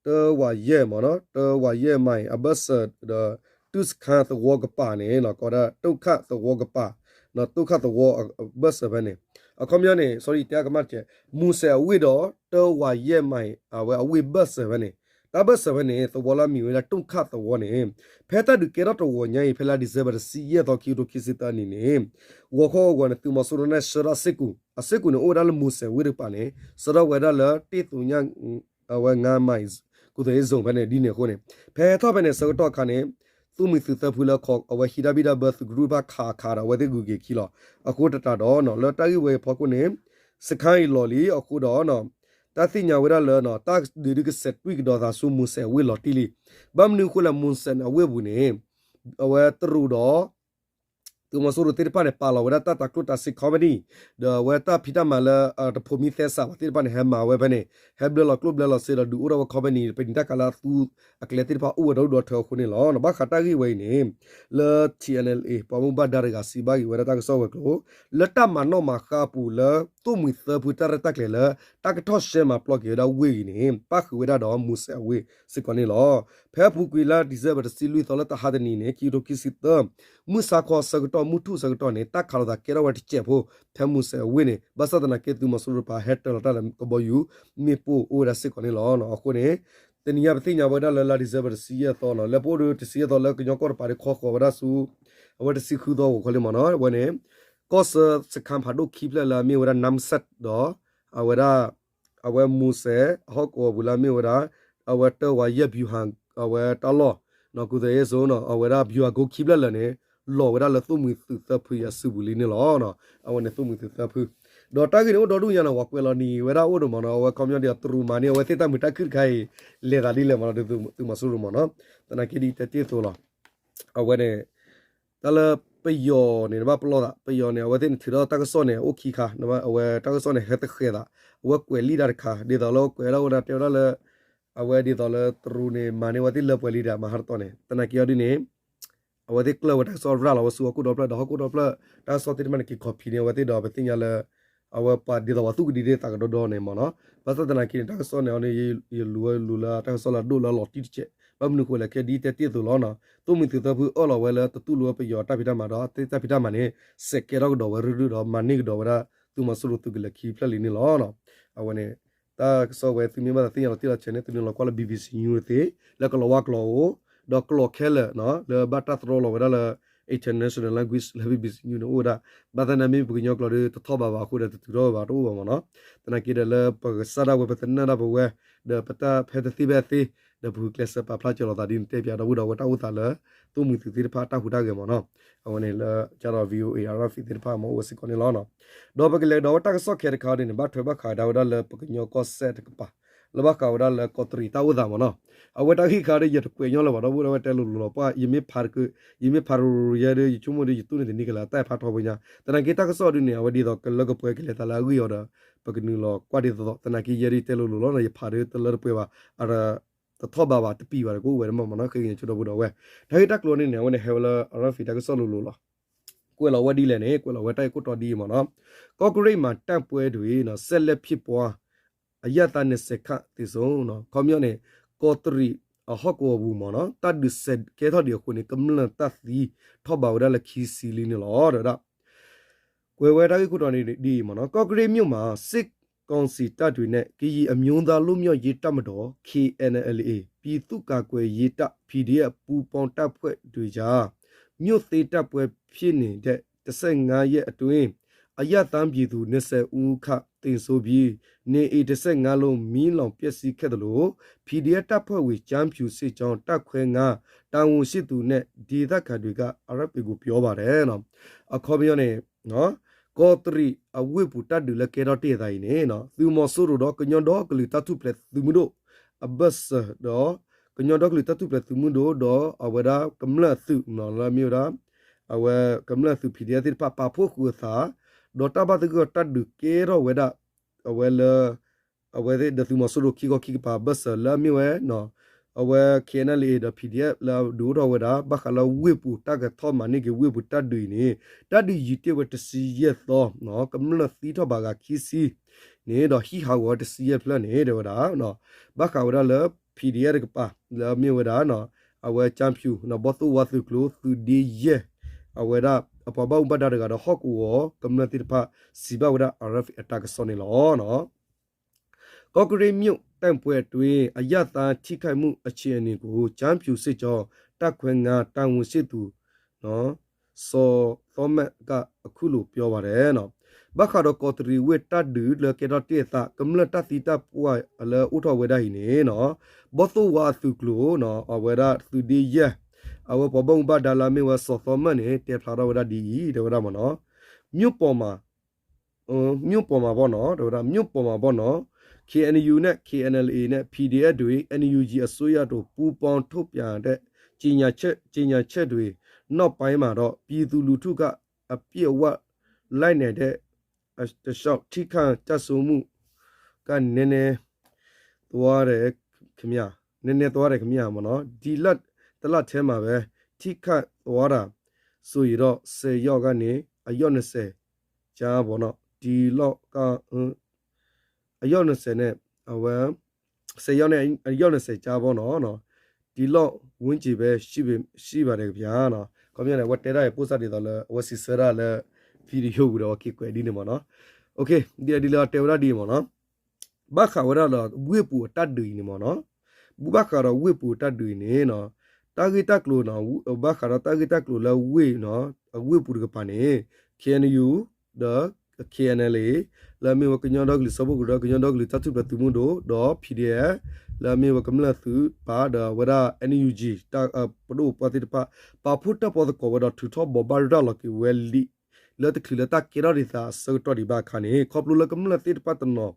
တၢဝးယဲၢ်မးနီၤ တၢဝးယဲၢ်မးအံၤ အဘၢၣ်စၢၤဒီး တူၢ်စခါသဝီကပၤန့ၣ် ကိးဒၣ် တူၢ်ခၣ်သဝီကပၤ တူၢ်ခၣ်သဝီအဘၢၣ်စၢၤဖဲန့ၣ် အခီပညီန့ၣ် sorry တဲကမၣ်တကဲး မူစဲးအဝ့ၢ်ဒီး တၢဝးယဲၢ်မးအံၤ အဝဲအဝ့ၢ်ဘၢၣ်စၢၤဖဲန့ၣ် တၢ်ဘၢၣ်စၢၤဖဲန့ၣ် သဝီလၢအမံၤဝဲဒၣ် တူၢ်ခၣ်သဝီန့ၣ် ဖဲတၢ်ဒုးကဲထီၣ်တဝီညါအံၤ ဖဲလါ December တဆံယဲၢ်သီ ခံကထိခံဆံသၢနံၣ်န့ၣ် ဂီၤခီဂီၤန့ၣ် သုးမီၤစိရိၤန့ၣ် ဆှၢထီၣ်စ့ၢ်ကီး အစ့ၢ်ကီးန့ၣ် အိၣ်ဝဲဒၣ်လၢမူစဲးဝ့ၢ်တကပၤန့ၣ် ဆှၢထီၣ်ဝဲဒၣ်လၢတ့ၢ်သူညါ အဝဲ ငါးမိုင် ကူၣ်သ့ၣ်အ့ၣ်စိဖဲန့ၣ် ဒ်န့ၣ်အဃိန့ၣ် ဖဲထီၣ်ဖဲန့ၣ် ဆၢကတီၢ်အခါန့ၣ် သိၣ်မှံၤသုးသၢဖုလၢအဝဲဟံးတၢ်ဘံၣ်တၢ်ဘၢသုးကရူၢ်တဖၣ်ခးခးဒီး အဝဲသ့ၣ်ဂုၤက့ၤခံလီၤ. အဃိတၢ်ဒီး လၢတၢ်ဂ့ၢ်ဝဲအံၤအဖီခိၣ်န့ၣ် စခါအံၤလီၤလံ အဃိဒီး တၢ်သ့ၣ်ညါဝဲဒၣ်လၢ တၢ်ဒုးဒုးကစဲးတွံၢ်ကဒီးသးဆူမူစဲးအဝ့ၢ်လီၤတံၢ်လံ. ဘၣ်မနုၤအဃိလဲၣ် မူစဲးအဝ့ၢ်ပူၤန့ၣ် အဝဲတရူးဒီး သုးမီၤစိရိၤသ့ၣ်တဖၣ်န့ၣ် ပာ်လီၤဝဲဒၣ်တၢ်တၤကျိၣ်တၤစ့ company ဒီးအဝဲတၢ်ဖံးတၢ်မၤလၢ တဖိးမံသဲစးဘၣ်သ့ၣ်တဖၣ်န့ၣ် ဟဲမၤဝဲဖဲန့ၣ် ဟဲဘျၢလီၤကျိၣ်ဘျၢလီၤစ့ဒီး ဒုးအိၣ်ထီၣ်ဝဲ company ပနံာ်တၢ်ကါလၢအသူအကျဲသ့ၣ်တဖၣ်အိၣ်ဝဲဒီဒူၣ်ဒီထၢအဃိန့ၣ်လီၤ. ဘၣ်ဃးတၢ်ဂ့ၢ်ဝဲအံၤန့ၣ် လၢ ထံၣ်အဲၣ်အဲၣ်လ်အ့ ပှၤဘၣ်မူဘၣ်ဒါတဂၤစံးဘၣ်က့ၤဝဲဒၣ်တၢ်ကစီၣ်ဝဲၤကျိၤ လၢတၢ်မၤနီၣ်မၤဃါအပူၤလၢ သိၣ်မှံၤသၢဖုတၢ်ရဲၣ်တၢ်ကျဲၤလၢ တၢ်ကထီၣ်ရှဲမၤပျီက့ၤဝဲဒၣ်ဝ့ၢ်အံၤန့ၣ် ပၣ်ဃုာ်ဝဲဒၣ်ဒီးမူစဲးအဝ့ၢ်စ့ၢ်ကီးန့ၣ်လီၤ. ဖဲအပူၤကွံာ်လါ December တဆံလွံၢ်သီလၢတဟါတနံၤန့ၣ် ခံကထိခံဆံသၢ မုၢ်ဆါခီအဆၢကတီၢ် မုၢ်ထူၣ်အဆၢကတီၢ်န့ၣ် တၢ်ခးလိာ်သးကဲထီၣ်ဝဲတစဲးဖိ ဖဲမူစဲးအဝ့ၢ်န့ၣ် ဘၣ်ဆၣ်သနာ်က့ သုးမီၤစိရိၤတပၤဟဲတၢၤလီၤတၢ်လၢကဘီယူၤ မ့ၣ်ပိၢ်အိၣ်ဝဲဒၣ်စ့ၢ်ကီးန့ၣ်လီၤ. အဃိန့ၣ် တနံၤညါပသ့ၣ်ညါဝဲဒၣ်လၢလါ December တဆံယဲၢ်သီနီၤ လၢပအိၣ်ဒီးတဆံယဲၢ်သီလၢကညီကီၢ်တပၤဒီးခီဃီၤဝဲဒၣ်ဆူ အဝဲတဆံဃုသီဂီၤခီလံမးနီၤ အဝဲန့ၣ် ကီၢ်ဆၢစခါဖးဒိၣ်ခံဖျၢၣ်လၢအမ့ၢ်ဝဲဒၣ် နါစၢး ဒီး အဝဲဒၣ် အဝဲမူစဲး အဟီၣ်ကဝီၤပူၤလၢအမ့ၢ်ဝဲဒၣ် အဝဲတၢဝးယဲၢ် ဗျူဟာ အဝဲတၢ်လီၢ် ကူၣ်သ့ၣ်အ့ၣ်စိ အဝဲဒၣ် ဗျူဟာကုန်း ခံဖျၢၣ်လၢာ်န့ၣ် လီၤဝဲဒၣ်လၢသိၣ်မှံၤသုးသၢဖုအစုပူၤလံန့ၣ်လီၤ. အဝဲန့ၣ်သိၣ်မှံၤသုးသၢဖု ဒီးတၢ်ဂ့ၢ်န့ၣ် အိၣ်ဒီဒူၣ်ညါန့ၣ် ဝဲကွဲးလီၤနံၤဝဲဒၣ်အိၣ်ဒီးမးနီၤ အဝဲခီပညီဒ်အတရူးမၤန့ၢ် အဝဲသ့ၣ်တၢ်မုာ်တၢ်ခုၣ်တခါအံၤ လဲၤသးဒ်လဲၣ်မးနီၤ သုးမီၤစိရိၤမးနီၤ သနာ်က့ဒ်တဲတ့ၢ်အသိးလီၤ အဝဲန့ၣ် တၢ်လၢပယီၤန့ၣ် နဘၣ်ပလီၢ်သး ပယီၤန့ၣ် အဝဲသ့ၣ်န့ၣ်ထုးထီၣ်တၢ်ကစီၣ်န့ၣ် အိၣ်ခံခါ အဝဲတၢ်ကစီၣ်န့ၣ် ဟဲတဃဲၤသး အဝဲကွဲးလံာ်တၢ်တခါ ဒ်သိးလၢကွဲးဒၣ်ဝဲဒၣ်တဲဝဲဒၣ်လၢ အဝဲဒ်သိးလၢတရူးန့ၣ် မၤန့ၢ်အဝဲသ့ၣ်လၢပှဲၤလံဒီး မၤဟးတတီၤန့ၣ် သနာ်က့အီၤဒ်န့ၣ် အဝဲသ့ၣ်ကျၢၢ်ဝဲတၢ်ကစီၣ်ရၤလီၤဝဲဆူဟီၣ်ခိၣ်ဒီဖျၢၣ်ဒီး ဟီၣ်ခိၣ်ဒီဖျၢၣ် တၢ်ကစီၣ်သ့ၣ်တဖၣ်န့ၣ် က့ၤခီၣ်ဖံးန့ၢ်အဝဲသ့ၣ်ဒီး ပသ့ၣ်ညါလၢ အဝဲပှၤဒ်သိးပှၤသူၣ်ကဒံဒ်သးကဒီဒီန့ၣ်မးနီၤ ဘၣ်ဆၣ်သနာ်က့န့ၣ် တၢ်ကစီၣ်န့ၣ်အီၤန့ၣ် ယလူၤဝဲလူၤလၢတၢ်ကစီၣ်လၢအဒိၣ်လၢအလီၤတံၢ်တစဲး ဘၣ်မနုၤအဃိလဲၣ် ခဲဒ်တဲတ့ၢ်အသိးလီၤနီၤ သိၣ်မှံၤသုးသၢဖုအၢၣ်လီၤဝဲလၢတတူၢ်လိာ်ဝဲပယီၤတၢ်ဖံးတၢ်မၤဒီး သ့ၣ်တၢ်ဖံးတၢ်မၤန့ၣ် စဲးကဲထီၣ်ကဒီးဝဲရုၢ်ရုၢ်ဒီး မၤန့ၢ်ကဒီးဝဲဒၣ် သုးမီၤစိရိၤသုးကလၢၤခံဖျၢၣ်လံန့ၣ်လီၤ. အဝဲန့ၣ် တၢ်ကစီၣ်ဝဲသုမ့ၢ်ဘၣ်သးသ့ၣ်ညါလီၤတံၢ်လီၤဆဲးန့ၣ် သုနုာ်လီၤကွၢ်လၢ BBC News သ့ လၢကလီၤဝါကျိာ်အိၣ် ဒီးကျိာ်ခဲလၢာ် လၢဘၣ်တၢ်တြီလီၤဝဲဒၣ်လၢ international language လၢ BBC News န့ၣ်အိၣ်ဝဲဒၣ် ဘၣ်ဆၣ်န့ၣ်မ့ၢ်ပကညီကျိာ်ဒီး တထီၣ်ဘးဘၣ်အဃိဒီး တတုၤထီၣ်ဘးတအိၣ်ဘၣ်မးနီၤ သနာ်က့ဒီးလၢပကစၢ်ဒၣ်ဝဲ ပသနၢၣ်ဒၣ်ပဝဲ ဒီးပတၢ်ဖဲတသ့ဖဲအသ့ ဒီးပဂုာ်ကျဲးစၢးပာ်ဖျါစၢၤလိာ်သးဒ်န့ၣ် တဲပၠးဒီပုၢ်ဒီဝဲၢ်တၢ်အိၣ်သးလၢ သိၣ်မှံၤသုးသ့ၣ်တဖၣ်အတၢ်ဟူးတၢ်ဂဲၤမးနီၤ အဝဲန့ၣ်လၢကဒီး VOA RFA သ့ၣ်တဖၣ်မ့ၢ်အိၣ်ဝဲစ့ၢ်ကီးန့ၣ်လီၤ. ဒီးပကလဲၤကဒီးဝဲတၢ်ကစီၣ်ခဲတခါန့ၣ်န့ၣ် ဘၣ်ထွဲဘၣ်ဃးကဒါဝဲဒၣ်လၢပကညီကီၢ်စဲၣ်တကပၤ လၢဘၣ်ဃးဝဲဒၣ်လၢကီးတရံးတၢ်အိၣ်သးမးနီၤ အဝဲတၢ်ဂ့ၢ်ခါဒီး ယတကွဲးညီလၢၤဘၣ် ဒီပုၢ်ဒီဝဲၢ်တဲလိၤလိၤလီၤ ပှၤ ယမ့ၢ်ဖးတက့ၢ် ယမ့ၢ်ဖးရရရယဲဒီး ယဆိကမိၣ်ဒီး ယတူၢ်န့ၢ်တနံၤကလၢၤ တၢ်ဖးထီပညါ သနာ်က့တၢ်ကစီၣ်ဒ်န့ၣ် အဝဲဒ်သိးကလၢကပှဲၤကလဲၤသးလၢအဂ့ၢ်အီၤဒီး ပကနုာ်လီၤကွၢ်ဒ်သိးသိး သနာ်က့ယဲဒ်တဲလိၤလိၤလီၤ ယဖးဒီးတလၢတပှဲၤဘၣ် အ တထီၣ်ဘးဘၣ်တပံာ်ဘၣ်ဒီး ကအိၣ်ဝဲဒၣ်မးမးနီၤ ဃ့ကညးဆိဒီပုၢ်ဒီဝဲၢ် တၢ်ဂ့ၢ်တၢ်ကျိၤန့ၣ်န့ၣ် အဝဲန့ၣ်ဟဲဝဲလၢ RFA တၢ်ကစီၣ်လိၤလိၤလီၤ. ကွဲးလီၤဝဲဒ်လဲၣ်န့ၣ် ကွဲးလီၤဝဲတၢ်ဂ့ၢ်ခိၣ်တီဒ်အံၤမ့ၢ်နီၤ, ကော့ကရိတ်မှာ တိုက်ပွဲတွေ ဆက်လက်ဖြစ်ပွား, အရပ်သား နှစ်ဆယ်ခန့် သေဆုံး ခီပညီန့ၣ် ကီးတရံးအဟီၣ်ကဝီၤပူၤမ့ၢ်နီၤ တၢ်ဒုးစဲးကဲထီၣ်ဒံးအဃိန့ၣ် ကမျၢၢ်တၢ်သံထီၣ်ဘးဝဲဒၣ်လၢခံဆံလံန့ၣ်လီၤ တဲဝဲဒၣ် ကွဲးဝဲတၢ်ဂ့ၢ်ခိၣ်တီန့ၣ်ဒ်အံၤမ့ၢ်နီၤ, ကော့ကရိတ်မြို့မှာ စစ်ကောင်စီတပ်တွေနဲ့ ကရင်အမျိုးသားလွတ်မြောက်ရေးတပ်မတော် KNLA ပြည်သူ့ကာကွယ်ရေးတပ် PDF ပူးပေါင်းတပ်ဖွဲ့တွေကြား မြို့သိမ်းတိုက်ပွဲဖြစ်နေတဲ့ တစ်ဆယ့်ငါးရက်အတွင်း အရပ်သားပြည်သူ နှစ်ဆယ်ဦးခန့် သေဆုံးပြီး နေအိမ် တစ်ဆယ့်ငါးလုံး မီးလောင်ပျက်စီးခဲ့သလို PDF တပ်ဖွဲ့ဝင် ကျားဖြူစစ်ကြောင်း တပ်ခွဲငါး တာဝန်ရှိသူနဲ့ ဒေသခံတွေက RFA ကို ပြောပါတယ် အခီပညီန့ၣ် ကီးတရံးအဝ့ၢ်ပူၤတၢ်ဒုးလၢကဲထီၣ်တ့ၢ်အသးအံၤန့ၣ် သုးမီၤစိရိၤဒီးကညီဒီကလုာ်တၢ်ထူၣ်ဖျဲးသုးမုၢ်ဒိၣ် အဘၢၣ်စၢၤဒီး ကညီဒီကလုာ်တၢ်ထူၣ်ဖျဲးသုးမုၢ်ဒိၣ်ဒီးအဝဲဒၣ်ကမျၢၢ်အသုးလၢအမ့ၢ်ဝဲဒၣ် အဝဲကမျၢၢ်အသုး PDF သ့ၣ်တဖၣ် ပာ်ဖှိၣ်ဃုာ်အသး ဒီးတၢ်ဘၣ်သဂၢၢ်တၢ်ဒုးကဲထီၣ်ဝဲဒၣ် အဝဲလၢ အဝဲသ့ၣ်ဒီးသုးမီၤစိရိၤခံခီခံကပၤဘၢၣ်စၢၤလၢအမ့ၢ်ဝဲ အဝဲ KNLA ဒီး PDF လၢအဒုးအိၣ်ထီၣ်ဝဲဒၣ် ဘၣ်ဃးလၢဝ့ၢ်ပူၤတၢ်ကထီၣ်မၤန့ၢ်က့ၤဝ့ၢ်ပူၤတၢ်ဒုးအံၤန့ၣ် တၢ်ဒုးယံာ်တ့ၢ်ဝဲတဆံယဲၢ်သီ ကမျၢၢ်သံထီၣ်ဘးဂၤခံဆံန့ၣ်ဒီးဟံးဟးဂီၤဝဲတဆံယဲၢ်ဖျၢၣ်န့ၣ် တဲဝဲဒၣ် ဘၣ်ဃးဝဲဒၣ်လၢ PDF တကပၤ လၢအမ့ၢ်ဝဲဒၣ် အဝဲကၠၢဖၠူ ဘီၣ်သိၣ်ဝါသုးကျိၤ သုးဒ့ယဲၢ် အဝဲဒၣ်အပှၤဘၣ်မူဘၣ်ဒါတဂၤဒီးဟီၣ်ကဝီၤကမျၢၢ်သ့ၣ်တဖၣ် စံးဘၣ်ဝဲဒၣ် RFA အတၢ်ကစီၣ်န့ၣ်လီၤ. ကော့ကရိတ်မြို့ တိုက်ပွဲအတွင်း အရပ်သားထိခိုက်မှုအခြေအနေကို ကျားဖြူစစ်ကြောင်း တပ်ခွဲငါး တာဝန်ရှိသူ စီၤသောမက် က အခုလို ပြောပါတယ် ဘၣ်ဃးဒီးကီးတရံးဝ့ၢ်တၢ်ဒုးလၢကဲထီၣ် တ့ၢ်အသး ကမျၢၢ်တၢ်သံတၢ်ပှၢ်လၢအိၣ်ထီၣ်ဝဲဒၣ်အံၤန့ၣ် ဘီၣ်သိၣ်ဝါအသုးကျိၤ အဝဲဒၣ်သုးဒ့ယဲၢ် အဝဲပှၤဘၣ်မူဘၣ်ဒါလၢအမ့ၢ်ဝဲစီၤသောမက်န့ၣ် တဲဖျါထီၣ်ဝဲဒၣ်ဒ်အံၤ တဲဝဲဒၣ်မ့ၢ်နီၤ မြို့ပေါ်မှာ မြို့ပေါ်မှာပေါ့နော် တဲဝဲဒၣ် မြို့ပေါ်မှာပေါ့နော် KNU နဲ့ KNLA နဲ့ PDF တွေ NUG အစိုးရတို့ ပူးပေါင်းထုတ်ပြန်တဲ့ ကြေညာချက် ကြေညာချက်တွေ နောက်ပိုင်းမှာတော့ ပြည်သူလူထုက အပြည့်အဝ လိုက်နိုင်တဲ့ တစ်လျှောက် ထိခိုက်ကျဆုံးမှုက နည်းနည်းသွားတယ်ခင်ဗျာ နည်းနည်းသွားတယ်ခင်ဗျာ ပေါ့နော် ဒီလ တစ်လထဲမှာပဲ ထိခိုက်သွားတာ ဆိုရင်တော့ ဆယ်ယောက်ကနေ အယောက်နှစ်ဆယ် ကြားပေါ့နော် ဒီလောက်ကအ အယောက်နှစ်ဆယ်နဲ့ အဝဲ ဆယ်ယောက်နဲ့ အယောက်နှစ်ဆယ် ကြားပေါ့နော် ဒီလောက်ဝန်းကျင်ပဲ ရှိပေ ရှိပါတယ်ခင်ဗျာ ခီပညီန့ၣ် အဝဲတဲဒၣ်အံၤ ပိၢ်စၢ်ဒ်သိးလၢ အဝဲစံးဆၢဒၣ်လၢ video ပူၤဒီး အဝဲက့ၤကွဲးဒ်န့ၣ်မ့ၢ်နီၤ ဘၣ်ဃးဝဲဒၣ်ဒီးဝ့ၢ်ပူၤအတၢ်ဒုးအံၤန့ၣ်မ့ၢ်နီၤ ဘၣ်ဃးဒီးဝ့ၢ်ပူၤအတၢ်ဒုးအံၤန့ၣ် တၢ်ဂ့ၢ်တၢ်ကျိၤ ဘၣ်ဃးဒီးတၢ်ဂ့ၢ်တၢ်ကျိၤလၢဝ့ၢ် အဝ့ၢ်ပူၤတကပၤန့ၣ် KNU ဒီး KNLA လၢအမ့ၢ်ဝဲကညီဒီကလုာ်စၢဖှိၣ်ကရၢ ကညီဒီကလုာ်တၢ်ထူၣ်ဖျဲးသုးမုၢ်ဒိၣ် ဒီး PDF လၢအမ့ၢ်ဝဲကမျၢၢ်သုးပာ်ဒီးအဝဲဒၣ် NUG တၢ်ပဒိၣ်ပပှၢ်သ့ၣ်တဖၣ် ပာ်ဖှိၣ်တၢၣ်ပီသကိးဝဲဒီးထုးထီၣ်ဘိးဘၣ်ရၤလီၤက့ၤဝဲလံာ် လၢတချုးလၢတၢ်ကဲထီၣ်ဒံးသးအဆၢကတီၢ်ဒံးဘၣ်အခါန့ၣ် ခီဖျိလၢကမျၢၢ်သ့ၣ်တဖၣ်တနီၤ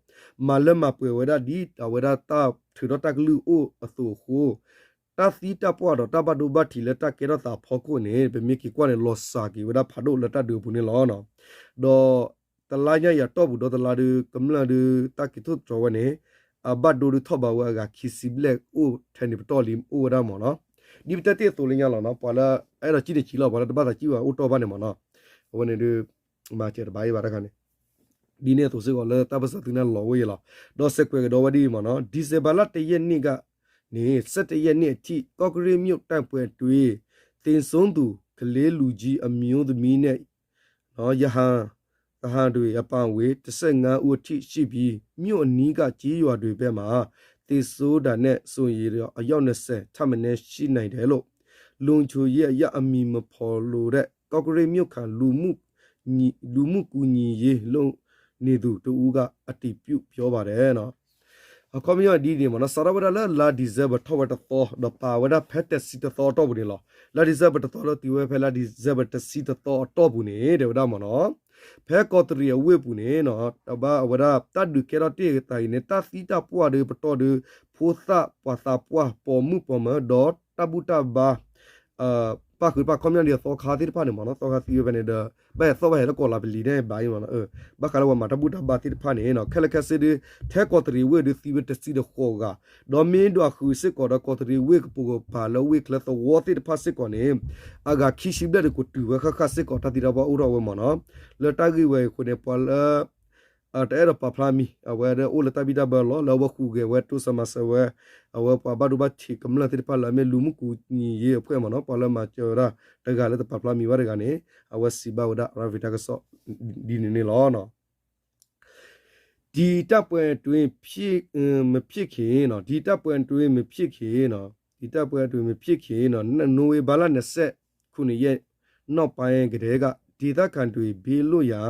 မၤလၢမၤပှဲၤဝဲဒၣ်ဒ်အဝဲဒၣ်တၢ်ထုးထီၣ်တၢ်ကလုၢ်အိၣ်အသိးအဃိ တၢ်သံတၢ်ပှၢ်ဒီးတၢ်ဘၣ်ဒိဘၣ်ထံးလၢတၢ်ကဲထီၣ်သးအဖီခိၣ်န့ၣ် ပမ့ၢ်က့ၤကွၢ်န့ၣ် လီၤစှၤက့ၤဝဲဒၣ်ဖးဒိၣ်လၢတၢ်ဒုးအပူၤန့ၣ်လီၤ. ဒီးတလါညါအံၤအတီၢ်ပူၤ ဒီတလါဒုး ကမျၢၢ်ဒုး တၢ်က့ၤထီၣ်သတြီၤဝဲန့ၣ် အဘၣ်ဒိဒုးထီၣ်ဘးဝဲအဂၤခံဆံဘျဲၣ် အိၣ်ထဲန့ၣ်ပတီၢ်လံအိၣ်ဝဲဒၣ်မ့ၢ်နီၤ. ဒ်ပတဲတ့ၢ်အသိးလၢညါလီၤနီၤ ပှၤလၢအဲၣ်ဒိးစံၣ်န့ၣ်စံၣ်လီၤ ပှၤလၢတဘၣ်သးစံၣ်ဘၣ်အိၣ်တီၢ်ဘၣ်န့ၣ်မ့ၢ်နီၤ အဝဲန့ၣ်ဒုး မၤစၢၤတဘၣ်အံၤဘၣ်တခါန့ၣ် ဒ်န့ၣ်အသိးစ့ၢ်ကီးလၢတၢ်ပၢၢ်ဆၢသုန့ၣ် လီၤဝဲယဲလီၤ. ဒီးစဲးကွဲးကဒီးဝဲဒ်အံၤမ့ၢ်နီၤ December လါ တစ်ရက်နေ့ကနေ ဆယ့်တစ်ရက်နေ့အထိ ကော့ကရိတ်မြို့တိုက်ပွဲအတွင်း သေဆုံးသူ ကလေးလူကြီး အမျိုးသမီးနဲ့ ရဟန်း သဟန်းတွေအပါအဝင် တစ်ဆယ့်ငါးဦးအထိရှိပြီး မြို့အနီးကကျေးရွာတွေဘက်မှာ သေဆုံးတာနဲ့ဆိုရင်တော့ အယောက် နှစ်ဆယ် ထက်မနည်းရှိနိုင်တယ်လို့ လုံခြုံရေးအရအမည်မဖော်လိုတဲ့ ကော့ကရိတ်မြို့ခံ လူမှုညီ- လူမှုကူညီရေးလုပ်နေသူတစ်ဦးက အတည်ပြုပြောပါတယ် အခီပညီဒ်န့ၣ်မ့ၢ်နီၤ စးထီၣ်ဝဲဒၣ်လၢလါ December ထီၣ်ဝဲတသီ ဒီးပာ်ဝဲဒၣ်ဖဲတဆံတသီအတီၢ်ပူၤန့ၣ်လီၤ. လါ December တသီလၢတုၤဝဲဖဲလါ December တဆံတသီအတီၢ်ပူၤန့ၣ် တဲဝဲဒၣ်မ့ၢ်နီၤ ဖဲကီးတရံးအဝ့ၢ်ပူၤန့ၣ် တဘၣ်အဝဲဒၣ်တၢ်ဒုးကဲထီၣ်တ့ၢ်အသးအံၤန့ၣ် တၢ်သံတၢ်ပှၢ်ဒုးပတီၢ်ဒုး ဖိသၣ်ပှၤသးပှၢ် ပိာ်မုၣ်ပိာ်မၢၤ ဒီးတၢ်ဘူၣ်တၢ်ဘါ အ ပၣ်ဃုာ်တဖၣ် ခီပညီဒ်အသီခါသ့ၣ်တဖၣ်န့ၣ်မ့ၢ်နီၤ, သီခါသံဝဲဖဲန့ၣ်ဒီး ဘၣ်ဟဲသီၣ်ဘၣ်ဟဲလၢကီၢ်လါပလံၤန့ၣ်ဘၣ်အံၤမ့ၢ်နီၤ, ဘၣ်ဃးလၢပှၤမၤတၢ်ဘူၣ်တၢ်ဘါသ့ၣ်တဖၣ်န့ၣ်နီၤ, ခဲလၢာ်ခဲဆ့ဒီး ထဲကီးတရံးဝ့ၢ်ဒီးသံဝဲတဆံတဃိးဂၤ, ဒီးမ့ၢ်ဒွးဃုာ်စ့ၢ်ကီးဒီးကီးတရံးဝ့ၢ်ကပိာ်ကပၤလၢဝ့ၢ်ချၢသဝီသ့ၣ်တဖၣ်စ့ၢ်ကီးန့ၣ် အဂၤခံဆံဘျဲၣ်ဒီးကတိၤဝဲဃၣ်ဃၣ်စ့ၢ်ကီး တၢ်သံတၢ်ပှၢ်အိၣ်ထီၣ်ဝဲမ့ၢ်နီၤ, လၢတၢ်ဂ့ၢ်ဝဲအံၤအဃိန့ၣ် ပှၤလၢ တအဲၣ်ဒိးပာ်ဖျါမံၤ အဝဲဒၣ်အိၣ်လၢတၢ်ဘံၣ်တၢ်ဘၢလီၤ လၢအဝဲဟူးဂဲၤဝဲတိစၢၤမၤစၢၤဝဲ အဝဲပှၤဘၣ်ဒိဘၣ်ထံးကမျၢၢ်သ့ၣ်တဖၣ်လၢအမ့ၢ်လူၤမုၢ်ကူၤနံၤယ့ၤအဖှဲၣ်မ့ၢ်နီၤ, ပှၤလၢမၤစၢၤဝဲဒၣ်တဂၤလၢတပာ်ဖျါမံၤဘၣ်တဂၤန့ၣ် အဝဲစံးဘၣ်ဝဲဒၣ် ရၤဝံၤတၢ်ကစီၣ် ဒ်န့ၣ်န့ၣ်လီၤ. ဒီတပ်ပွဲအတွင်း မဖြစ်ခင်နော်, ဒီတပ်ပွဲအတွင်း မဖြစ်ခင်နော်, ဒီတပ်ပွဲအတွင်း မဖြစ်ခင်နော်, နိုဝင်ဘာလ နှစ်ဆယ့်ခုနှစ်ရက် နောက်ပိုင်းကတည်းက ဒေသခံတွေ ဘေးလွတ်ရာ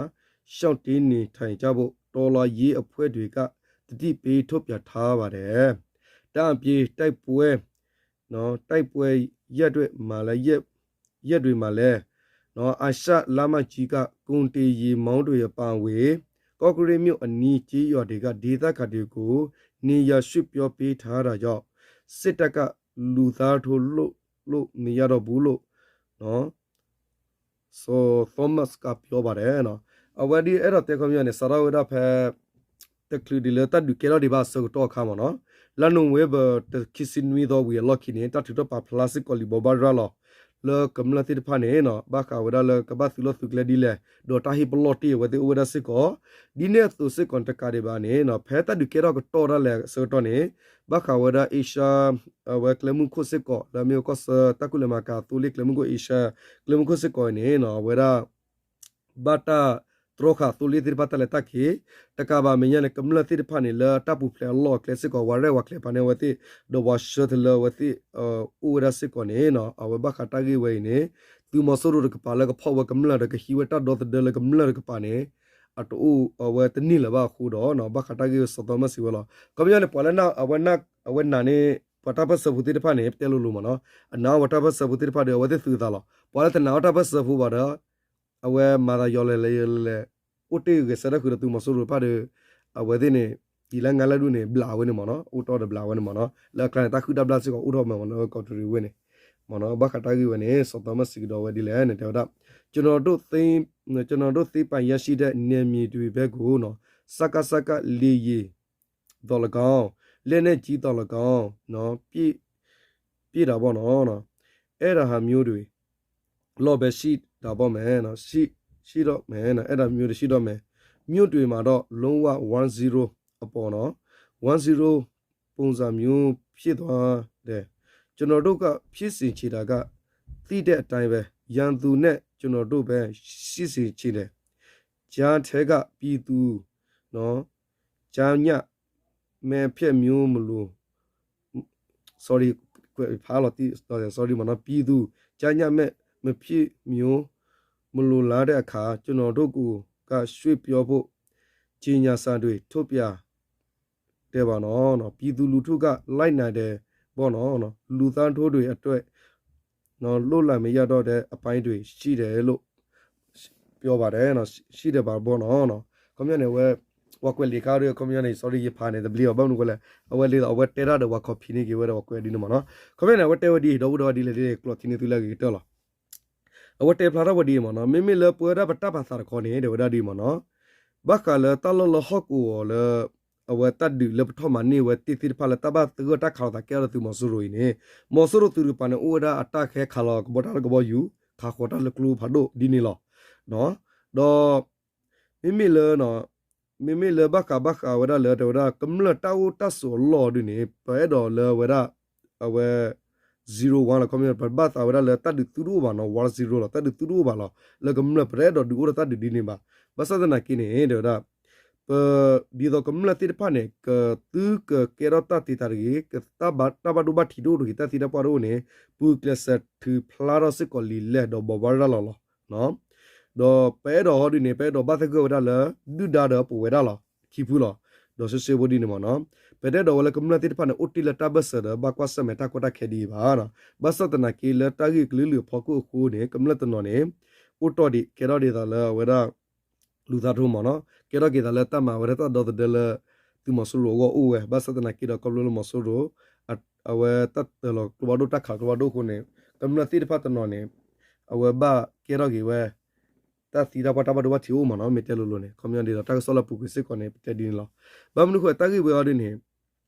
ရှောင်တိမ်းနေထိုင်ကြဖို့ တော်လှန်ရေးအဖွဲ့တွေက သတိပေးထုတ်ပြန်ထားပါတယ်. ဒါ့အပြင် တိုက်ပွဲနော်, တိုက်ပွဲရပ်တွေမှာလည်း ရပ်တွေမှာလည်းနော်, အာရှလမ်းမကြီးက ကုန်တင်ယာဉ်မောင်းတွေအပါအဝင် ကော့ကရိတ်မြို့အနီးကျေးရွာတွေက ဒေသခံတွေကို နေရာရွှေ့ပြောင်းပေးထားတာကြောင့် စစ်တပ်က လူသားထိုးလုပ်လို့မရတော့ဘူးလို့နော်, စီၤသီမတ်စ်ကပြောပါတယ်နော်. အဝဲဒ်အဲၣ်ဒိးတဲခီပညီန့ၣ် စးထီၣ်ဝဲဒၣ်ဖဲ တချုးဒံးလၢတၢ်ဒုးကဲထီၣ်ဒံးဘၣ်အဆၢကတီၢ်အခါမ့ၢ်နီၤ, လါနိၣ်ဝ့ဘၢၣ် တဆံနွံသီဝံၤအလီၢ်ခံန့ၣ် တၢ်ထုးထီၣ်ပာ်ဖျါစ့ၢ်ကီးလံာ်ဘိးဘၣ်ရၤလီၤ လၢကမျၢၢ်သ့ၣ်တဖၣ်န့ၣ်နီၤ ဘၣ်ဃးဝဲဒၣ်လၢကဘၣ်သုးလီၢ်သုးကျဲဒ်လဲၣ်, ဒီးတၢ်ဟ့ၣ်ပလီၢ်တ့ၢ်အဝဲသ့ၣ်အိၣ်ဝဲဒၣ်စ့ၢ်ကီး, ဒ်န့ၣ်အသိးစ့ၢ်ကီးတကးဒံးဘၣ်န့ၣ်နီၤ ဖဲတၢ်ဒုးကဲထီၣ်ကတီၢ်ဒၣ်လဲာ်အဆၢကတီၢ်န့ၣ် ဘၣ်ဃးဝဲဒၣ် Asia အဝဲကျဲမုၢ်ခိၣ်စ့ၢ်ကီး လၢအမ့ၢ်ဝဲကီၢ်ဆၢတၢ်ကူၣ်လဲၤမၤကၤသိလ့ၣ်ကျဲမုၢ်ခိၣ် Asia ကျဲမုၢ်ခိၣ်စ့ၢ်ကီးအံၤန့ၣ်နီၤ အဝဲဒၣ် ဘၣ်တၢ်တြီဃာ်သိလ့ၣ်သ့ၣ်တဖၣ်တၢ်လဲၤတၢ်က့ၤ, တကးဘၣ်မဲာ်ညါန့ၣ် ကမျၢၢ်သ့ၣ်တဖၣ်န့ၣ် လၢတၢ်ပူၤဖျဲးအလီၢ်အကျဲစ့ၢ်ကီး ဝးရဲၣ်ဝးကျဲၤဖးန့ၢ်အဝဲသ့ၣ် ဒီးဝးဆှၢတလၢအဝဲသ့ၣ် အိၣ်ဝဲဒၣ်စ့ၢ်ကီးန့ၣ်နီၤ အဝဲဘၣ်ဃးတၢ်ဂ့ၢ်ဝဲအံၤန့ၣ် သုးမီၤစိရိၤတကပၤလၢကဖီၣ်ဝဲကမျၢၢ်ဒီးကဟံးဝဲတၢ်ဒီသဒၢလၢကမျၢၢ်တကပၤန့ၣ် အတအိၣ်အဝဲတန့ၢ်လၢၤဘၣ်အဃိဒီး ဘၣ်ဃးတၢ်ဂ့ၢ်ဝဲစီၤသီမတ်စံးဝဲလီၤ. ခီပညီန့ၣ် ပှၤလၢအဝဲနာ်န့ၢ် ပှၤတၢ်ပၢၢ်ဆၢဖိသ့ၣ်တဖၣ်န့ၣ် ပတဲလိၤလိၤမ့ၢ်နီၤ, အနာ်အီၤပှၤတၢ်ပၢၢ်ဆၢဖိသ့ၣ်တဖၣ်ဒီး အဝဲသ့ၣ်သုးအသးလီၤ. ပှၤလၢတနာ်အီၤတၢ်ပၢၢ်ဆၢဖိဘၣ်ဒီး အဝဲမၤသးယီၤလဲၤလဲၤလဲၤ အိၣ်တ့ၢ်ဂဲၤဆၢထၢၣ်ဃုာ်ဒီးသုးမီၤစိရိၤတဖၣ်ဒီး အဝဲသ့ၣ်န့ၣ် ဒ်လၢငါလၢဒူၣ်န့ၣ် ဘျးဝဲန့ၣ်မ့ၢ်နီၤ, အိၣ်တီဒီးဘျးဝဲန့ၣ်မ့ၢ်နီၤ, လၢအကျါန့ၣ် တၢ်ဃုတၢ်ဘျၣ်စ့ၢ်ကီးအိၣ်ထီၣ်မ့ၢ်နီၤ လၢကီးတရံးဝ့ၢ်န့ၣ် မ့ၢ်နီၤ, ဘၣ်ဃးတၢ်ဂ့ၢ်ဝဲန့ၣ် စီၤသီမတ်စံးကဒီးဝဲဒ်လဲၣ်န့ၣ် တဲဝဲဒၣ် ကျွန်တော်တို့သိမ်း ကျွန်တော်တို့သိမ်းပိုင်ရရှိတဲ့နယ်မြေတွေဘက်ကိုနော် စကစက လေယာဉ်သော်လည်းကောင်း လက်နက်ကြီးသော်လည်းကောင်းနော် ပြည့်ပြည့်တာပေါ့နော်နော် အဲ့ဒါဟာမျိုးတွေ လောက်ပဲရှိတာပေါ့မယ်နော် ရှိရှိတော့မယ်နော် အဲ့ဒါမျိုးတွေရှိတော့မယ် မြို့တွေမှာတော့လုံးဝ one zero အပေါ်နော် one zero ပုံစံမျိုးဖြစ်သွားတယ် ကျွန်တော်တို့ကဖြစ်စေချင်တာကသိတဲ့အတိုင်းပဲရန်သူနဲ့ကျွန်တော်တို့ပဲရှိစေချင်တယ်ကြားထဲကပြည်သူနော်ကြားညပ်မဲ့အဖြစ်မျိုးမလို sorry ဖားလီၤ sorry မနော် ပြည်သူကြားညပ်မဲ့မဖြစ်မျိုးမလိုလားတဲ့အခါကျွန်တော်တို့ကိုကရွှေ့ပြောင်းဖို့ကြေညာစာတွေထုတ်ပြန်တယ်ပေါ့နော်နော် ပြည်သူလူထုကလိုက်နိုင်တယ်ပေါ့နော်နော် လူသားထိုးတွေအတွက်နော် လုပ်လာမရတော့တဲ့အပိုင်းတွေရှိတယ်လို့ပြောပါတယ်နော် ရှိတယ်ပါပေါ့နော်နော် ခီပညီန့ၣ် အဝဲ ပှၤကွဲးလံာ်ခါဒီး ခီပညီန့ၣ် sorry ယဖးန့ၣ် တဘျ့ဘၣ် ဘၣ်မနုၤဃိလဲၣ် အဝဲလံာ်ဒီး အဝဲတဲတၢ်ဒီး ပှၤ copy န့ၢ်က့ၤဝဲဒီး ပှၤကွဲးဒ်န့ၣ်မ့ၢ်နီၤ ခီပညီန့ၣ် အဝဲတဲဝဲဒ်အံၤ ဒီပုၢ်ဒီဝဲၢ်ဒ်လဲၣ်ဒ်လဲၣ် ကျိးထံန့ၢ်သုလၢအဂ့ၤကတၢၢ်လီၤ အဝဲတဲဖျါထီၣ်ဝဲဒ်အံၤမ့ၢ်နီၤ မ့မ့ၢ်လၢပဝဲဒၣ်ပတၢ်ပာ်သးတခီန့ၣ် တဲဝဲဒၣ်ဒ်အံၤမ့ၢ်နီၤ ဘၣ်ဃးလၢတၢ်လီၢ်လၢဟီၣ်ကဝီၤလၢ အဝဲတၢ်ဒုးလၢပထီၣ်မၤန့ၢ်ဝဲသ့ၣ်သ့ၣ်တဖၣ်လၢတၢ်ဘၣ်သဂၢၢ်တၢ်ခးလိာ်သးကဲထီၣ်ဒီးသုးမီၤစိရိၤအံၤန့ၣ် မီၤစိရိၤသုးတကပၤန့ၣ် အိၣ်ဝဲဒၣ်အတၢ်ခဲခးလီၤကဘီတၢ်လၢကဘီယူၤ ခးဃီၤတၢ်လၢကျိဖးဒိၣ်ဒ်န့ၣ်လီၤ. ဒီး မ့မ့ၢ်လၢ မ့မ့ၢ်လၢဘၣ်ဃးဘၣ်ဃးဝဲဒၣ်လၢ တဲဝဲဒၣ် ကမျၢၢ်တၢ်အိၣ်တၢ်ဆိးအလီၢ်ဒ်န့ၣ် ပအဲၣ်ဒိးလၢဝဲဒၣ် အဝဲ zero one လီၤ ခီပညီ ပဘၣ်သးဝဲဒၣ်လၢတၢ်ဒုးသုတအိၣ်ဘၣ်နီၤ one zero လီၤ တၢ်ဒုးသုတအိၣ်ဘၣ်လီၤ လၢကမျၢၢ်ပတအဲၣ်ဒိးဒုးအိၣ်ဒီးတၢ်ဒုးဒ်န့ၣ်ဘၣ် ဘၣ်ဆၣ်သနာ်က့န့ၣ် တဲဝဲဒၣ် ပ ဒ်သိးကမျၢၢ်သ့ၣ်တဖၣ်န့ၣ် ကသုကကဲထီၣ်တၢ်သ့တၢ်တဂ့ၤ ကတၢ်ဘၣ်တၢ်ဘၣ်ဒိဘၣ်ထံးတအိၣ်တဂ့ၤ တၢ်သံတၢ်ပှၢ်တအိၣ်န့ၣ် ပူၤကျဲးစၢးထုးဖျါထီၣ်စ့ၢ်ကီးလံာ်လဲၢ်ဒီးဘိးဘၣ်ရၤလီၤလီၤ. ဒီးပအဲၣ်ဒိးဟီဒ်န့ၣ် ပအဲၣ်ဒိးဘၣ်သဂၢၢ်ဝဲဒၣ်လၢ ဒုၣ်ဒါဒီးပဝဲဒၣ်လီၤ ခံဖုလီၤ. ဒီးရှဲရှဲဖိဒ်န့ၣ်မ့ၢ်နီၤ ပတအဲၣ်ဒိးဝဲလၢကမျၢၢ်သ့ၣ်တဖၣ်န့ၣ် အိၣ်တ့ၢ်လၢတၢ်ဘၢၣ်စၢၤဒီး ဘၣ်ကွၢ်ဆၢၣ်မဲာ်တၢ်ကီတၢ်ခဲဒ်အံၤဘၣ်. ဘၣ်ဆၣ်သနာ်က့လၢတၢ်ဂ့ၢ်ကလုာ်လုာ်အဖီခိၣ်အဃိန့ၣ် ကမျၢၢ်တနီၤန့ၣ် အိၣ်တီၢ်ဒံးကဲထီၣ်ဒ်သိးလၢအဝဲဒၣ် လူသားထိုးမ့ၢ်နီၤ ကဲထီၣ်က့ၤသးလၢတၢ်မၤဝဲဒၣ်တၢ်ဒီသဒၢလၢ သုးမီၤစိရိၤအဂီၢ်အိၣ်ဝဲ ဘၣ်ဆၣ်သနာ်က့ဒီးခီဖျိလၢမီၤစိရိၤ အဝဲတၢ်တၢၤလီၤကျိဖးဒိၣ်တၢ်ခးကျိဖးဒိၣ်အဃိန့ၣ် ကမျၢၢ်သ့ၣ်တဖၣ်တနီၤန့ၣ် အဝဲဘၣ်ကဲထီၣ်က့ၤဝဲ တၢ်သံတၢ်ပှၢ်တၢ်ဘၣ်ဒိဘၣ်ထံးအိၣ်မးနီၤ, မ့ၢ်တဲလိၤလိၤန့ၣ် ခီပညီဒ်သိးတၢ်ကစီၣ်လၢအပူၤကွံာ်စ့ၢ်ကီးန့ၣ် ပတဲဒ်န့ၣ်လီၤ. ဘၣ်မနုၤဃိ တၢ်ဂ့ၢ်ဝဲအီၤဒ်န့ၣ်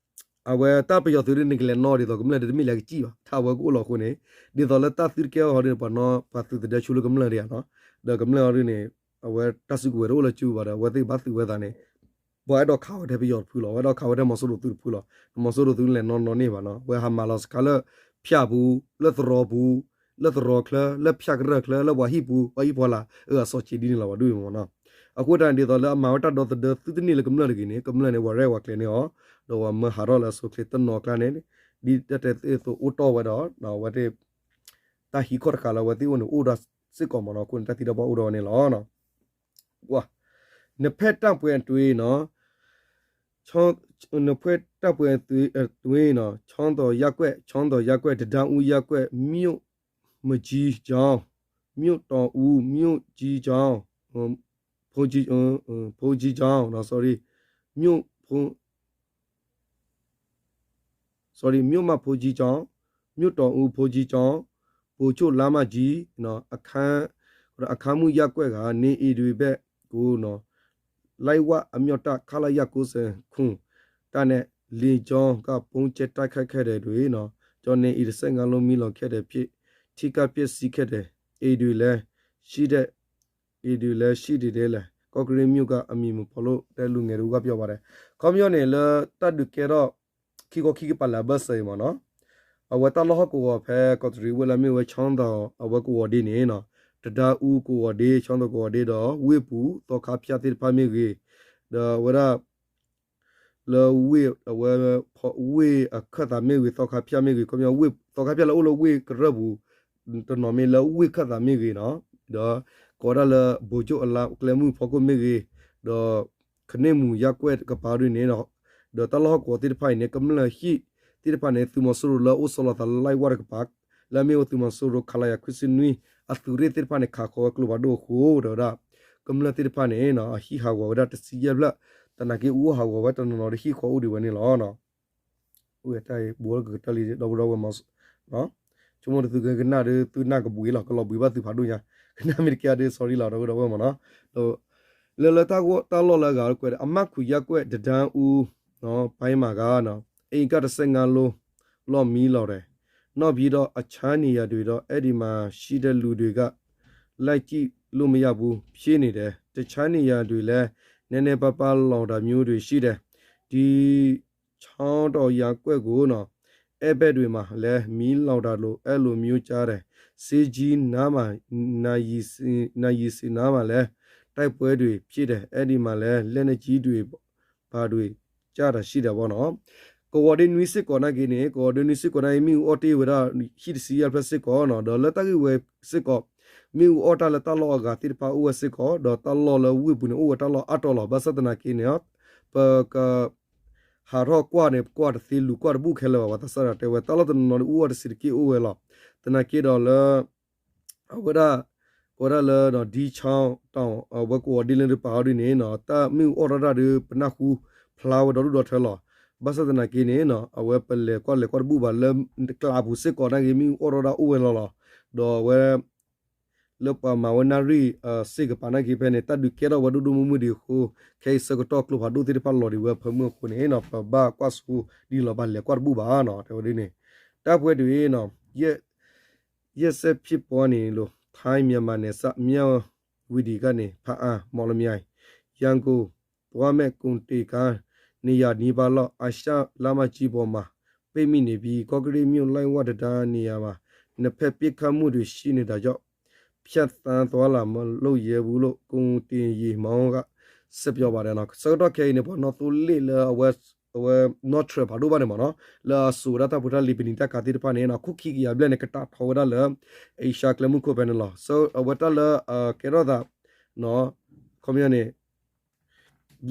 အဝဲတၢ်ပယီၤသုးဒ်န့ၣ် ကလဲၤနီၣ်ဒ်သိးကမျၢၢ်ဒ်တမ့ၢ်လၢကစံၣ်ဘၣ်, တၢ်အဝဲကအိၣ်လီၤအဃိန့ၣ် ဒ်သိးလၢတၢ်သုတကဲအီၤဒ်န့ၣ် ပှၤနီၣ်ပှၤသုးသဒၢဆူလၢကမျၢၢ်ဒ်ဧါနီၤ, ဒီးကမျၢၢ်အီၤဒ်န့ၣ် အဝဲတၢ်စုကဝဲၤတအိၣ်လၢစုပူၤဘၣ်ဒီး အဝဲသ့ၣ်ဘၣ်သုးဝဲသးန့ၣ် ပှၤအဲၣ်ဒိးခးဝဲထဲပယီၤတဖုလီၤ, အဝဲအဲၣ်ဒိးခးဝဲထဲမီၤစိရိၤသုးတဖုလီၤ, မီၤစိရိၤသုးလဲၤနီၣ်နီၣ်န့ၢ်ဘၣ်နီၤ, အဝဲဟးမၤလီၤစခါလၢ ဖၠၣ်ပူၤ လၢသရီပူၤ လၢသရီချၢ လၢဖၠၣ်ကရၢၢ်ချၢ လၢပှၤဟံၣ်ပူၤ ပှၤဟံၣ်ဖီလာ် အၢ အစီၤဆံးဒ်န့ၣ်လီၤ ပှၤဒိၣ်မးနီၤ. အဃိတၢ်န့ၣ်ဒ်သိးလၢအမၤဝဲတၢ်ဒီသဒၢသုတန့ၢ်လၢကမျၢၢ်တဂ့ၤန့ၣ် ကမျၢၢ်န့ၣ် ပှၤရဲၣ်ပှၤကျဲၤန့ၢ်အီၤ, ဒီးပှၤမၢဟးထီၣ်လၢအဆိအချ့တနီၤအကျါန့ၣ် ဒ်တၢ်တဲသ့ၣ်သိးအိၣ်တီၢ်ဝဲဒီး အဝဲသ့ၣ် တၢ်ဟံးခီၣ်တဃာ်လၢအဝဲသ့ၣ်အိၣ်န့ၣ် အိၣ်ဒီးစ့ၢ်ကီးမးနီၤ, အဃိန့ၣ် တၢ်သံတၢ်ပှၢ်အိၣ်ဒီးဝဲန့ၣ်လီၤ. နဖဲတၢ်ပှဲၤအသွ့နီၤ, နဖဲတၢ်ပှဲၤအသွ့နီၤ, ချီသီၣ်ရပ်ကွက် ချီသီၣ်ရပ်ကွက် တဒါအူရပ်ကွက် မြို့မကြီးကျောင်း မြို့တော်ဦး မြို့ကြီးကျောင်း ဘုန်းကြီးကျောင်း sorry မြို့ sorry မြို့မဘုန်းကြီးကျောင်း မြို့တော်ဦးဘုန်းကြီးကျောင်း ဗိုလ်ချုပ်လမ်းမကြီး အခန်း အခန်းမူရပ်ကွက်က နေအိမ်တွေဘက်ကို လိုက်ဝအမြောက်တပ် ခလရ ကိုးဆယ်ခုနစ် တပ်နဲ့ လေကြောင်းက ဗုံးကြဲတိုက်ခိုက်ခဲ့တဲ့တွင် ကျောင်းနေအိမ် တစ်ဆယ့်ငါးလုံး မီးလောင်ခဲ့တဲ့ဖြစ် ထိခိုက်ပျက်စီးခဲ့တဲ့ အိမ်တွေလည်း ရှိတဲ့ အိမ်တွေလည်း ရှိနေတယ်လၢ ကော့ကရိတ်မြို့က အမည်မဖော်လိုတဲ့ လူငယ်တစ်ဦးက ပြောပါတယ်. ခီပညီန့ၣ် လၢတၢ်ဒုးကဲထီၣ် ခံခီခံကပၤလၢအဘၢၣ်စၢၤအံၤမးနီၤ, အဝဲတၢ်လီၢ်ဟီၣ်ကဝီၤဖဲကီးတရံးဝ့ၢ်လၢမ့ၢ်ဝဲ ချီသီၣ် အဝဲကဝီၤဒ့န့ၣ်နီၤ, တဒါအူကဝီၤဒ့ ချီသီၣ်ကဝီၤဒ့ဒီး ဝ့ၢ်ပူၤ သီခါဖၠၣ်သ့ၣ်တဖၣ်မ့ၢ်ဂ့ၤ, ဒီးအဝဲဒၣ် လၢဝ့ၢ် အဝဲ ဝ့ၢ်အခၢၣ်သးမ့ၢ်ဂ့ၤ သီခါဖၠၣ်မ့ၢ်ဂ့ၤ ခီပညီ သီခါဖၠၣ်လၢအိၣ်လၢဝ့ၢ်ကရၢၢ်ပူၤ တနီၤမ့ၢ်လၢဝ့ၢ်ခၢၣ်သးမ့ၢ်ဂ့ၤနီၤ, ဒီးကိးဝဲဒၣ်လၢ ဗိုလ်ချုပ်အလမ်း ကျဲမုၢ်ဖီခိၣ်မ့ၢ်ဂ့ၤ, ဒီး ခန့ၣ်မူရပ်ကွက်တကပၤဒ်န့ၣ်နီၤ, ဒီးတၢ်လီၢ်ဟီၣ်ကဝီၤသ့ၣ်တဖၣ်အံၤန့ၣ် ကမျၢၢ်ဟံၣ်သ့ၣ်တဖၣ်န့ၣ် သုးမီၤစိရိၤလၢအိၣ်ဆီလီၤသးလၢ လိုက်ဝတကပၤ လၢအမ့ၢ်ဝဲသုးမီၤစိရိၤ ခလရ ခွံဆံနွံ အသုးရ့ၣ်သ့ၣ်တဖၣ်န့ၣ် ခးဃီၤဝဲကျိဖးဒိၣ်အဃိ ဒီးဝဲဒၣ် ကမျၢၢ်သ့ၣ်တဖၣ်န့ၣ် အဟံၣ်ဟးဂီၤဝဲဒၣ်တဆံယဲၢ်ဖျၢၣ်, သနာ်က့အိၣ်ဟးဂီၤဝဲတနီၤနီၤဒီးဟံၣ်ဃီအိၣ်ဒံးဝဲန့ၣ်လီၤ. ဝဲတၢ်အံၤ ဘူးလၢကကတၢၢ်လံ ဒီပုၢ်ဒီဝဲၢ်မး, ဆိကမိၣ်တသုကကနၣ်ဒီး သုနၢ်ကဘှံးလီၤ ကလီၤဘှံးဘၣ်သုဖးဒိၣ်ညါ, ကနၣ်မ့ၢ်တကဲဒီး sorry လီၤ ဒီပုၢ်ဒီဝဲၢ်မးနီၤ, လၢလၢတၢ်ဂီၢ်တၢ်လီၢ်လၢအဂၤကွဲးဒီး အမှတ်ခွံရပ်ကွက် တဒါအူ ပိုင်းမှာက အိမ်က တစ်ဆယ့်ငါးလုံး လောက်မီးလောင်တယ်။ နောက်ပြီးတော့ အခြားနေရာတွေတော့ အဲဒီမှာရှိတဲ့လူတွေက လိုက်ကြည့်လို့မရဘူး ဖြစ်နေတယ်။ တခြားနေရာတွေလည်း နည်းနည်းပါးပါးလောင်တာမျိုးတွေရှိတယ်။ ဒီ ချောင်းတော်ရပ်ကွက်ကိုနော် အဲဘက်တွေမှာလည်း မီးလောင်တာလို့ အဲလိုမျိုးကြားတယ်။ ဈေးကြီးနားမှာ နာရီစင်နားမှာလည်း တိုက်ပွဲတွေဖြစ်တယ်။ အဲဒီမှာလည်း လက်နက်ကြီးတွေ ဘာတွေ ကျတာရှိတယ်ပေါ့နော်. ကဝီၤဒ့နွံစ့ၢ်ကီးနာ်က့န့ၣ် ကဝီၤဒ့နွံစ့ၢ်ကီးနာ်က့ မ့ၣ်အူအီၣ်တ့ၢ်ဝဲဒၣ် ဟံၣ်တဆံယဲၢ်ဖျၢၣ်စ့ၢ်ကီးနီၤ, ဒီးလၢတၢ်ဂ့ၢ်ဝဲစ့ၢ်ကီး မ့ၣ်အူအီၣ်တၢ်လၢတၢ်လီၢ်အဂၤသ့ၣ်တဖၣ်အိၣ်ဝဲစ့ၢ်ကီး, ဒီးတၢ်လီၢ်လၢဝ့ၢ်ပူၤန့ၣ် အိၣ်ဝဲတၢ်လီၢ်အါတီၤလီၤ. ဘၣ်ဆၣ်သနာ်က့န့ၣ် ပက ဟးထီၣ်ကွၢ်န့ၣ် ပကွၢ်တသ့ လူၤကွၢ်တဘူၣ်ခဲလၢာ်ဘၣ်. ပှၤသးစၢ်ဒၣ်တဲဝဲ တၢ်လီၢ်တနီၤနီၤဒီး အူအီၣ်တဆံးတက့ၢ်အိၣ်ဝဲလီၤ. သနာ်က့ဒီးလၢ အဝဲဒၣ် ကိးဝဲဒၣ်လၢ ဒံချီၣ်တီၣ် အဝဲကဝီၤဒ့လၢတပၤအီၤဒ်န့ၣ် တၢ်မ့ၣ်အူအီၣ်ထီၣ်တၢ်ဒီး ပနၢ်ဟူဖျါဝဲဒီဒူၣ်ဒီထၢလီၤ. ဘၣ်ဆၣ်သနာ်က့န့ၣ် အဝဲပလဲၤကွၢ်လဲၤကွၢ်တဘူၣ်ဘၣ် လၢကျးပူၤစ့ၢ်ကီးနာ်က့ မ့ၣ်အူအီၣ်ထီၣ်တၢ်အိၣ်ဝဲလီၤလီၤ. ဒီးအဝဲ လၢပှၤမၤဝဲနၣ်ရံၣ် စ့ၢ်ကပၤနာ်က့ဖဲန့ၣ် တၢ်ဒုးကဲထီၣ်ဝဲဒိၣ်ဒိၣ်မုၢ်မုၢ်ဒံးအဃိ ခဲအံၤဆၢကတီၢ်ကျိဖးဒိၣ်သ့ၣ်တဖၣ်လီၤဒံးဝဲဖၢမုၢ်အဃိန့ၣ် ပဘၣ်ကွၢ်ဆူဒ်လီၤ ဘၣ်လဲၤကွၢ်တဘူၣ်ဘၣ်နီၤ တဲဝဲဒ်န့ၣ်. တၢ်ပှဲၤဒ်အံၤနီၤ ရက်စက်ဖြစ်ပွားနေလို့ ထိုင်း-မြန်မာနယ်စပ် မြဝတီကနေ ဘားအံ မော်လမြိုင် ရန်ကုန်သွားမဲ့ ကုန်တင်ကား နှစ်ရာနီးပါးလောက် အာရှလမ်းမကြီးပေါ်မှာ ပိတ်မိနေပြီး ကော့ကရိတ်မြို့ လိုက်ဝတံတားနေရာမှာ နှစ်ဖက်ပစ်ခတ်မှုတွေ ရှိနေတာကြောင့် ဖြတ်သန်းသွားလာမလုပ်ရဲဘူးလို့ ကုန်တင်ယာဉ်မောင်းက ဆက်ပြောပါတယ် ဆၢကတီၢ်ခဲအံၤန့ၣ် ပှၤနီၣ်သိလ့ၣ်လၢအဝဲ အဝဲနီၣ်ထြဲးဖးဒိၣ်ဘၣ်န့ၣ်မ့ၢ်နီၤ လၢအစိာ်ဝဲဒၣ်တၢ်ဖိတၢ်လံၤ ပနံာ်တၢ်ကၤသ့ၣ်တဖၣ်န့ၣ် ခိၣ်ခံကယၤဘျဲၣ်န့ၣ် ကတၢ်ထီဝဲဒၣ်လၢ အ့ရှါကျဲမုၢ်ခိၣ်ဖဲန့ၣ်လီၤ. အဝဲတၢ်လၢကဲထီၣ်သး ခီပညီန့ၣ်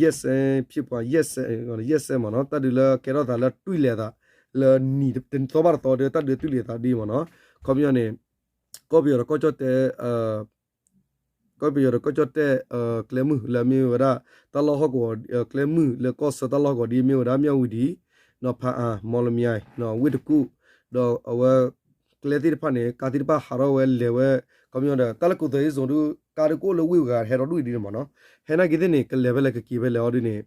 ရက်စဲ ဖြစ်ပွား ရက်စဲ ရက်စဲ မ့ၢ်နီၤ တၢ်ဒုးလၢကဲထီၣ်သးလၢတွံၢ်လဲၤသး လၢနံၣ်တသီဘၣ်တသီဒီး တၢ်ဒုးတွံၢ်လဲၤသးဒ်မ့ၢ်နီၤ ခီပညီန့ၣ် ကီၢ်ပယီၤဒီးကီၢ်ကၠီၣ်တဲၣ် ကီၢ်ပယီၤဒီးကီၢ်ကၠီၣ်တဲၣ် ကျဲမုၢ်လၢမ့ၢ်ဝဲဒၣ် တၢ်လီၢ်ဟီၣ်ကဝီၤ ကျဲမုၢ်လၢကီၢ်ဆၢတၢ်လီၢ်ဟီၣ်ကဝီၤဒ်မ့ၢ်ဝဲဒၣ် မြဝတီ နီၤ ဘားအံ မော်လမြိုင် ဝ့ၢ်တကူၣ် ဒီးအဝဲ ကျဲသ့ၣ်တဖၣ်န့ၣ် ကါသ့ၣ်တဖၣ်ဟးထီၣ်ဝဲလဲၤဝဲ ခီပညီဒီး တၢ်လၢကူၣ်သၢအ့ၣ်စိၤဒုး ကါဒုးကအိၣ်လၢဝ့ၢ်ဂၤဟဲထီၣ်ဒူၣ်အံၤဒ်န့ၣ်မ့ၢ်နီၤ, ဟဲနာ်က့သ့ၣ်န့ၣ် ကလဲၤဖဲလဲၣ်ကက့ၤဖဲလဲၣ်အီၤဒ်န့ၣ်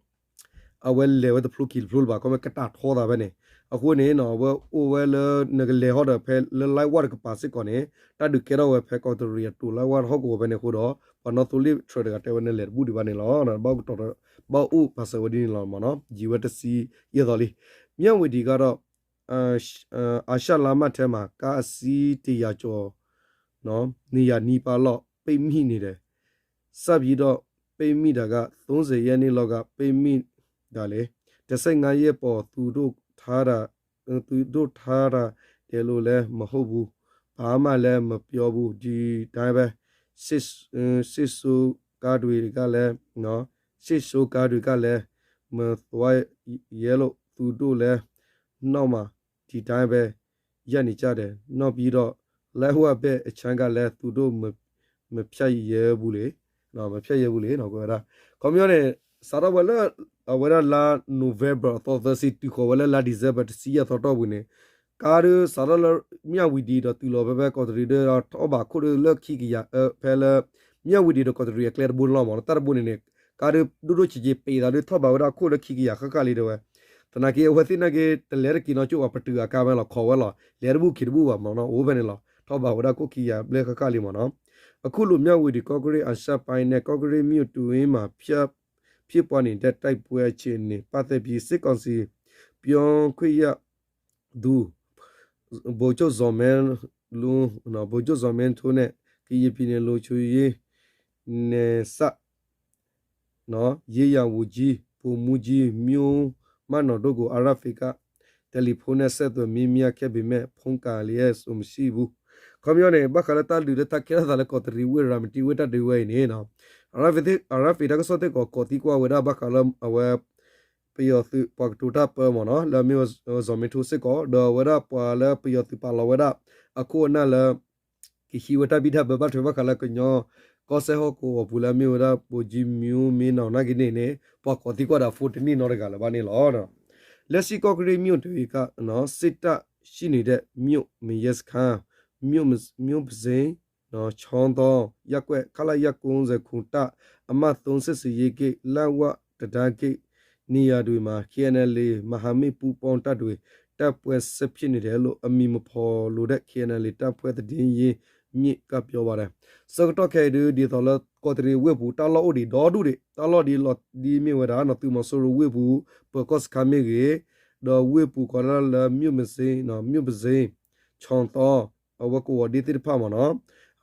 အဝဲလဲၤဝဲတဖျိခံတဖျိလၢၤဘၣ် ခီမ့ၢ်ကတၢ်ထီသးဖဲန့ၣ်, အဃိန့ၣ်နီၤ အဝဲအိၣ်ဝဲလၢနကလဲၤဟီဒီးဖဲလၢ လၢဝၢ် တကပၤစ့ၢ်ကီးန့ၣ် တၢ်ဒုးကဲထီၣ်ဝဲဖဲကီးတရံးအတိၤလၢဝၢ် ဟီၣ်ကဝီၤဖဲန့ၣ်အဃိဒီး ပှၤနီၣ်သိလ့ၣ်ထြၢးတဂၤတဲဝဲနလဲၤတဘူၣ်ဒံးဘၣ်န့ၣ်လီၤ. ဘၣ်အိၣ်ကတီၤ ဘၣ်အိၣ်ပာ်စၢၤဝဲဒ်န့ၣ်လီၤမ့ၢ်နီၤ, ယံာ်ဝဲတဆံယဲၢ်သီလံ. မြဝတီကတော့ အာရှလမ်းမထဲမှာ ကားအစီး တစ်ရာကျော်နော် နှစ်ရာနီးပါးလောက် ပိတ်မိနေတယ်။ စပြီးတော့ ပိတ်မိတာက သုံးဆယ်ရက်နေ့လောက်က ပိတ်မိတာလေ။ တစ်ဆယ့်ငါးရက်ပေါ် သူတို့ထားတာ သူတို့ထားတာတယ်လို့လည်း မဟုတ်ဘူး။ ဘာမှလည်း မပြောဘူး။ ဒီတိုင်းပဲ စစ် စစ်ဆိုးကားတွေကလည်းနော် စစ်ဆိုးကားတွေကလည်း မသွားရဲလို့ သူတို့လည်း နောက်မှာ ဒီတိုင်းပဲ ရပ်နေကြတယ်။ နောက်ပြီးတော့ လမ်းဝဘက်အခြမ်းကလည်း သူတို့မ မဖြတ်ရဲဘူးလေ။ မဖြတ်ရဲဘူးလေ ကွဲးဝဲဒၣ် ခီပညီန့ၣ် စးထီၣ်ဝဲလၢ အဝဲဒၣ်လါ November အသီသၢဆံ တုၤဃီၤဝဲလၢလါ December တဆံယဲၢ်သီတီၢ်ပူၤန့ၣ် ကါဒုးစးထီၣ်လၢ မြဝတီ ဒီးတုၤလီၤဖဲဖဲကီးတရံးဒီး ထီၣ်ဘးခိၣ်ဒုးလၢခံကယၤ ဖဲလၢ မြဝတီ ဒီးကီးတရံးအကျဲတဘိန့ၣ်လီၤမ့ၢ်နီၤ. တၢ်တဘိန့ၣ်န့ၣ် ကါဒုးဒိၣ်ဒိၣ်ဆံးဆံး ပံးသးဒုးထီၣ်ဘးဝဲဒၣ်ခိၣ်လၢခံကယၤဃၣ်ဃၣ်လံတဲဝဲ. သနာ်က့ အဝဲသ့ၣ်နာ်က့ တလဲၤတက့ၤနီၢ်ကၠိၣ်ဘၣ် ပတုာ်အကါဝဲလီၤ ခိးဝဲလီၤ လဲၤတဘူၣ်က့ၤတဘူၣ်ဘၣ်မ့ၢ်နီၤ အိၣ်ဖဲန့ၣ်လီၤ ထီၣ်ဘးဝဲဒၣ်ခိၣ်ခံကယၤဘျဲၣ်ဃၣ်ဃၣ်လံမ့ၢ်နီၤ. အခုလို မြဝတီ ကော့ကရိတ် အာရှပိုင်းနဲ့ ကော့ကရိတ်မြို့တွင်းမှာ ဖြစ် ဖြစ်ပွားနေတဲ့ တိုက်ပွဲအခြေအနေ ပတ်သက်ပြီး စစ်ကောင်စီ ပြောခွင့်ရသူ ဗိုလ်ချုပ်ဇော်မင်း ဗိုလ်ချုပ်ဇော်မင်းထွန်းနဲ့ ကရင်ပြည်နယ် လုံခြုံရေးနယ်စပ် ရေးရာဝန်ကြီး ဗိုလ်မှူးကြီး မျိုးမင်းအောင်တို့ကို အာရ်အက်ဖ်အေ က တယ်လီဖုန်းနဲ့ ဆက်သွယ်မေးမြန်းခဲ့ပေမဲ့ ဖုန်းကိုင်လျက်ဆိုမရှိဘူး. ခီပညီန့ၣ် ဘၣ်ဃးလၢတၢ်ဒုးလၢတၢ်ကဲထီၣ်သးလၢကီးတရံးဝ့ၢ် ရၤမတံဝ့ၢ်တၢ်ဒုးဝဲအံၤန့ၣ် အာရ်အက်ဖ်အေ တၢ်ကစီၣ်သ့ၣ်ကီး ကိးသံကွၢ်ဝဲဒၣ်ဘၣ်ဃးလၢအဝဲ ပယီၤသုးပှၤကတိၤတၢ်ပၢမ့ၢ်နီၤ လၢအမ့ၢ်ဝဲ ဇော်မင်းထွန်း စ့ၢ်ကီး ဒီးအဝဲဒၣ်ပှၤလၢပယီၤသုးပာ်လီၤဝဲဒၣ် အခိၣ်အနၢ်လၢ ကဟံးဝဲတၢ်ဘံၣ်တၢ်ဘၢဘၣ်ထွဲဘၣ်ဃးလၢကညီ ကီၢ်စဲၣ်ဟီၣ်ကဝီၤပူၤလၢအမ့ၢ်ဝဲဒၣ် ဗိုလ်ကြီးမျိုးမင်းအောင် နာ်က့န့ၣ်န့ၣ် ပှၤကိးသံကွၢ်ဒီး phone တန့ၢ်နီတဂၤလၢၤဘၣ်န့ၣ်လီၤ. လက်ရှိ ကော့ကရိတ်မြို့တွင်းက စစ်တပ်ရှိနေတဲ့ မြို့မရဲစခန်း မြို့မ မြို့မစင်း ချောင်းသောရပ်ကွက် ခလရ ကိုးဆယ့်ခုနစ် တပ် အမှတ် သုံး စစ်ဆင်ရေးဂိတ် လမ်းဝတံတားဂိတ် နေရာတွေမှာ KNLA မဟာမိတ်ပူးပေါင်းတပ်တွေ တိုက်ပွဲဆက်ဖြစ်နေတယ်လို့ အမည်မဖော်လိုတဲ့ KNLA တပ်ဖွဲ့သတင်းရင်းမြစ်က ပြောပါတယ်. ဆၢကတီၢ်ခဲအံၤဒုး ဒ်သိးလၢ ကီးတရံးဝ့ၢ်ပူၤ တၢ်လီၢ်အိၣ်ဒံးဒီဒူၣ်ဒံး တၢ်လီၢ်ဒ်လီၤဒ်မ့ၢ်ဝဲဒၣ် သုးမီၤစိရိၤဝ့ၢ်ပူၤ ပၢၤကီၢ်စခန်းမ့ၢ်ဂ့ၤ, ဒီးဝ့ၢ်ပူၤကိးဒၣ်လၢ မြို့မစင်း မြို့မစင်း ချောင်းသော အဝဲကဝီၤဒ့သ့ၣ်တဖၣ်မ့ၢ်နီၤ,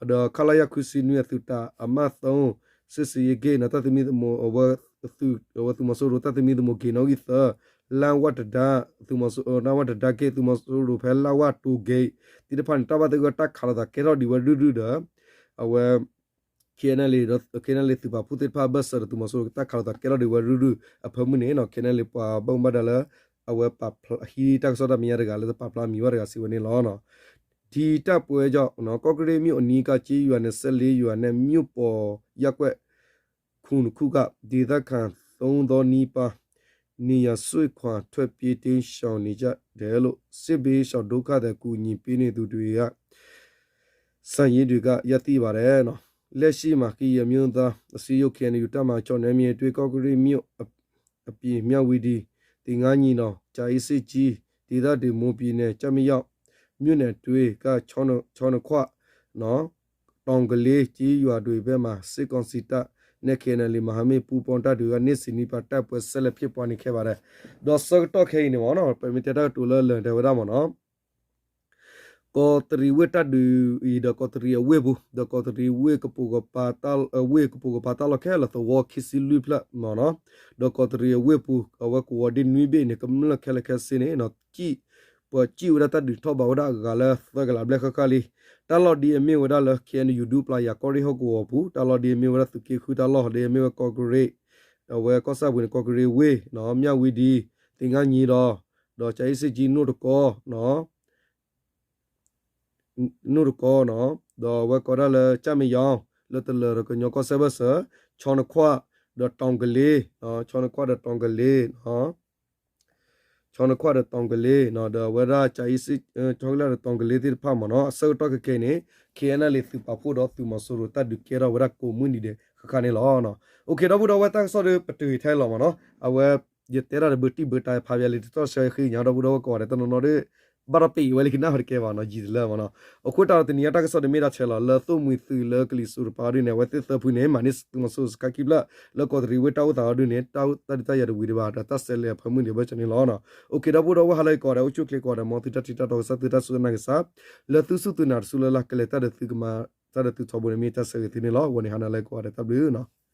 ဒီး ခလရ ခုဆံနွံ အသုးတပ် အမှတ် သုံး စစ်ဆင်ရေးဂိတ် နီၤ တၢ်သမံသမိး အဝဲ အဝဲသုးမီၤစိရိၤ တၢ်သမံသမိး ဂ့ၤနီၣ်ဂံၢ်သၢ လမ်းဝတံတား သုးမီၤစိရိၤ လမ်းဝတံတားဂိတ် သုးမီၤစိရိၤဖဲလမ်းဝတိၤဂ့ၤ သ့ၣ်တဖၣ်န့ၣ် တၢ်ဘၣ်သဂၢၢ်တၢ်ခးလိာ်သးကဲထီၣ်ဒံးဝဲရုၢ်ရုၢ်ဒီး အဝဲ KNLA ဒီး KNLA သုးပာ်ဖှိၣ်သ့ၣ်တဖၣ်အဘၢၣ်စၢၤဒီးသုးမီၤစိရိၤ တၢ်ခးလိာ်သးကဲထီၣ်ဒံးဝဲရုၢ်ရုၢ်အဖၢမုၢ်န့ၣ်နီၤ KNLA ပှၤဘၣ်မူဘၣ်ဒါလၢ အဝဲပာ်ဖျါ ဟံးတၢ်ကစီၣ်တၢ်မဲာ်ညါတဂၤလၢတပာ်ဖျါမံၤဘၣ်တဂၤစံးဝဲန့ၣ်လီၤ. ဒီတပ်ပွဲကြောင့် ကော့ကရိတ်မြို့အနီးက ကျေးရွာ နှစ်ဆယ့်လေး ရွာနဲ့ မြို့ပေါ်ရပ်ကွက် ခုနစ်ခုက ဒေသခံ သုံးသောင်းနီးပါး နေရပ်စွန့်ခွာ ထွက်ပြေးတိမ်းရှောင်နေကြတယ်လို့ စစ်ဘေးရှောင်ဒုက္ခသည် ကူညီပေးနေသူတွေက စာရင်းတွေက ရသိပါတယ်နော်။ လက်ရှိမှာ ကရင်အမျိုးသားအစည်းအရုံး KNU တပ်မဟာခြောက် နယ်မြေအတွင်း ကော့ကရိတ်မြို့အ အပြင် မြဝတီ၊ သင်္ဃန်းညီနောင်၊ ကြာအင်းဆိပ်ကြီး ဒေသတွေ မွန်ပြည်နယ် ကျားမရောင်းမြို့နယ်အတွင်းက ချောင်းနှစ်ခွ၊ တောင်ကလေး ကျေးရွာတွေဘက်မှာ စစ်ကောင်စီတပ်နဲ့ KNLA မဟာမိတ်ပူးပေါင်းတပ်တွေက နေ့စဉ်နီးပါး တိုက်ပွဲဆက်လက်ဖြစ်ပွားနေခဲ့ပါတယ်. ဒီးဆၢကတီၢ်ခဲအံၤန့ၣ်မ့ၢ်နီၤ ပမ့ၢ်တဲတၢ်ကတိၤလၢလၢၢ်တဲဝဲဒၣ်မ့ၢ်နီၤ ကီးတရံးဝ့ၢ်တၢ်ဒုးအံၤဒီးကီးတရံးအဝ့ၢ်ပူၤ ဒီးကီးတရံးဝ့ၢ်ကပိာ်ကပၤတၢ် ဝ့ၢ်ကပိာ်ကပၤတၢ်လီၢ်ခဲလၢာ်သဝီခံဆံလွံၢ်ဖျၢၣ်မ့ၢ်နီၤ, ဒီးကီးတရံးအဝ့ၢ်ပူၤ အဝဲကဝီၤဒ့နွံဘ့ၣ်န့ၣ် ကမျၢၢ်ခဲလၢာ်ခဲဆ့န့ၣ် ပှၤစံၣ်ဝဲဒၣ်တၢ်ဒုးထီၣ်ဘးဝဲဒၣ်အဂၤလၢသၢကလးဘျဲၣ်ဃၣ်ဃၣ်လံ. တၢ်လီၢ်ဒ်အမ့ၢ်ဝဲဒၣ်လၢ KNU ဒူပျၤယၤကီၢ်ရ့ၣ်ဟီၣ်ကဝီၤပူၤ တၢ်လီၢ်ဒ်အမ့ၢ်ဝဲဒၣ်သုးက့ဃုတၢ်လီၢ် ဒ်အမ့ၢ်ဝဲကီးကရ့ၣ် အဝဲကီၢ်ဆၣ်ပူၤန့ၣ် ကီးကရ့ၣ်ဝ့ၢ် မြဝတီ သင်္ဃန်းညီနောင် ဒီး ကြာအင်းဆိပ်ကြီး နိၣ်တကီ နိၣ်တကီနီၤ, ဒီးအဝဲကိးဒၣ်လၢ ကျားမရောင်း လၢတလၢၤဒီးကညီကီၢ်စဲၣ်ဘၢၣ်စၢၤ ချောင်းနှစ်ခွ၊ ဒီး တောင်ကလေး ချောင်းနှစ်ခွ ဒီး တောင်ကလေး ချောင်းနှစ်ခွ ဒီး တောင်ကလေး ဆီနခွါဒီးတီၤကလ့ ဒီးအဝဲဒၣ် ကၠၤအံၤစ့ၣ် ဆီကလၢ်ဒီးတီၤကလ့သ့ၣ်တဖၣ်မ့ၢ်နီၤ အဆၢကတီၢ်ခဲအံၤန့ၣ် KNLA သုးပာ်ဖှိၣ်ဒီးသုးမီၤစိရိၤ တၢ်ဒုးကဲထီၣ်ဝဲဒၣ်ကိးမုၢ်နံၤဒဲးဃၣ်ဃၣ်န့ၣ်လီၤ. အိၣ်ခ့ ဒီပုၢ်ဒီဝဲၢ် တၢ်ကစီၣ်ဒီးပတုာ်ထဲလီၤမ့ၢ်နီၤ အဝဲ ယတဲတၢ်ဒီးဘုးတံၢ်ဘုးတၢ်ဖးဘၣ်လံ တတီၢ်ဆၢဃ့ကညး ဒီပုၢ်ဒီဝဲၢ်ကိးဂၤဒဲး တနီၤနီၤဒီး ဘၣ်ဒီးပ့ၤဝဲလၢခံနၢ်ဟီတကဲဘၣ်နီၤ ယံာ်တလၢမ့ၢ်နီၤ. အဃိတၢ်ဒီးတနံၤအံၤတၢ်ကစီၣ်န့ၣ်မ့ၢ်ဒၣ်ထဲလီၤ လၢသိၣ်မှံၤသုးလၢကလံၤစိးတပၤအီၤဒ်န့ၣ် အဝဲသ့ၣ်သၢဖုန့ၣ် မၤန့ၢ်သုးမီၤစိရိၤစခါခံဖျၢၣ် လၢကီးတရံးဝ့ၢ်တၢ်အိၣ်သးအီၤဒ်န့ၣ် တၢ်တၢ်ဒုးတၢ်ယၤတဝံၤဒံးဘၣ် ဒီးတၢ်ဆဲးလဲၤအဖၢမုၢ်ဒံးဘၣ်ဆၣ်န့ၣ်လီၤ. အိၣ်ခ့ ဒီပုၢ်ဒီဝဲၢ် ဟါလၢအဂ့ၤကိးဂၤဒဲး အိၣ်ဆူၣ်အိၣ်ချ့ကိးဂၤဒဲး မ်သုတၢ်ထံၣ်တၢ်တီကစၢ် သုတၢ်စူၢ်တၢ်နာ်ကစၢ် လၢသုစူၢ်သုနာ်တစူၢ်လၢ်လၢ် ကလဲၤတၢ်ဒီးသုကမၤတၢ်ဒီးသုထီဘိန့ၣ် မ့ၢ်တၢ်ဆၢဂ့ၤသုန့ၣ်လီၤ. ဂီၤန့ၣ်ဟါနၤလၢအဂ့ၤကိးဂၤဒဲး တၢ်ဘျုးနီၤ.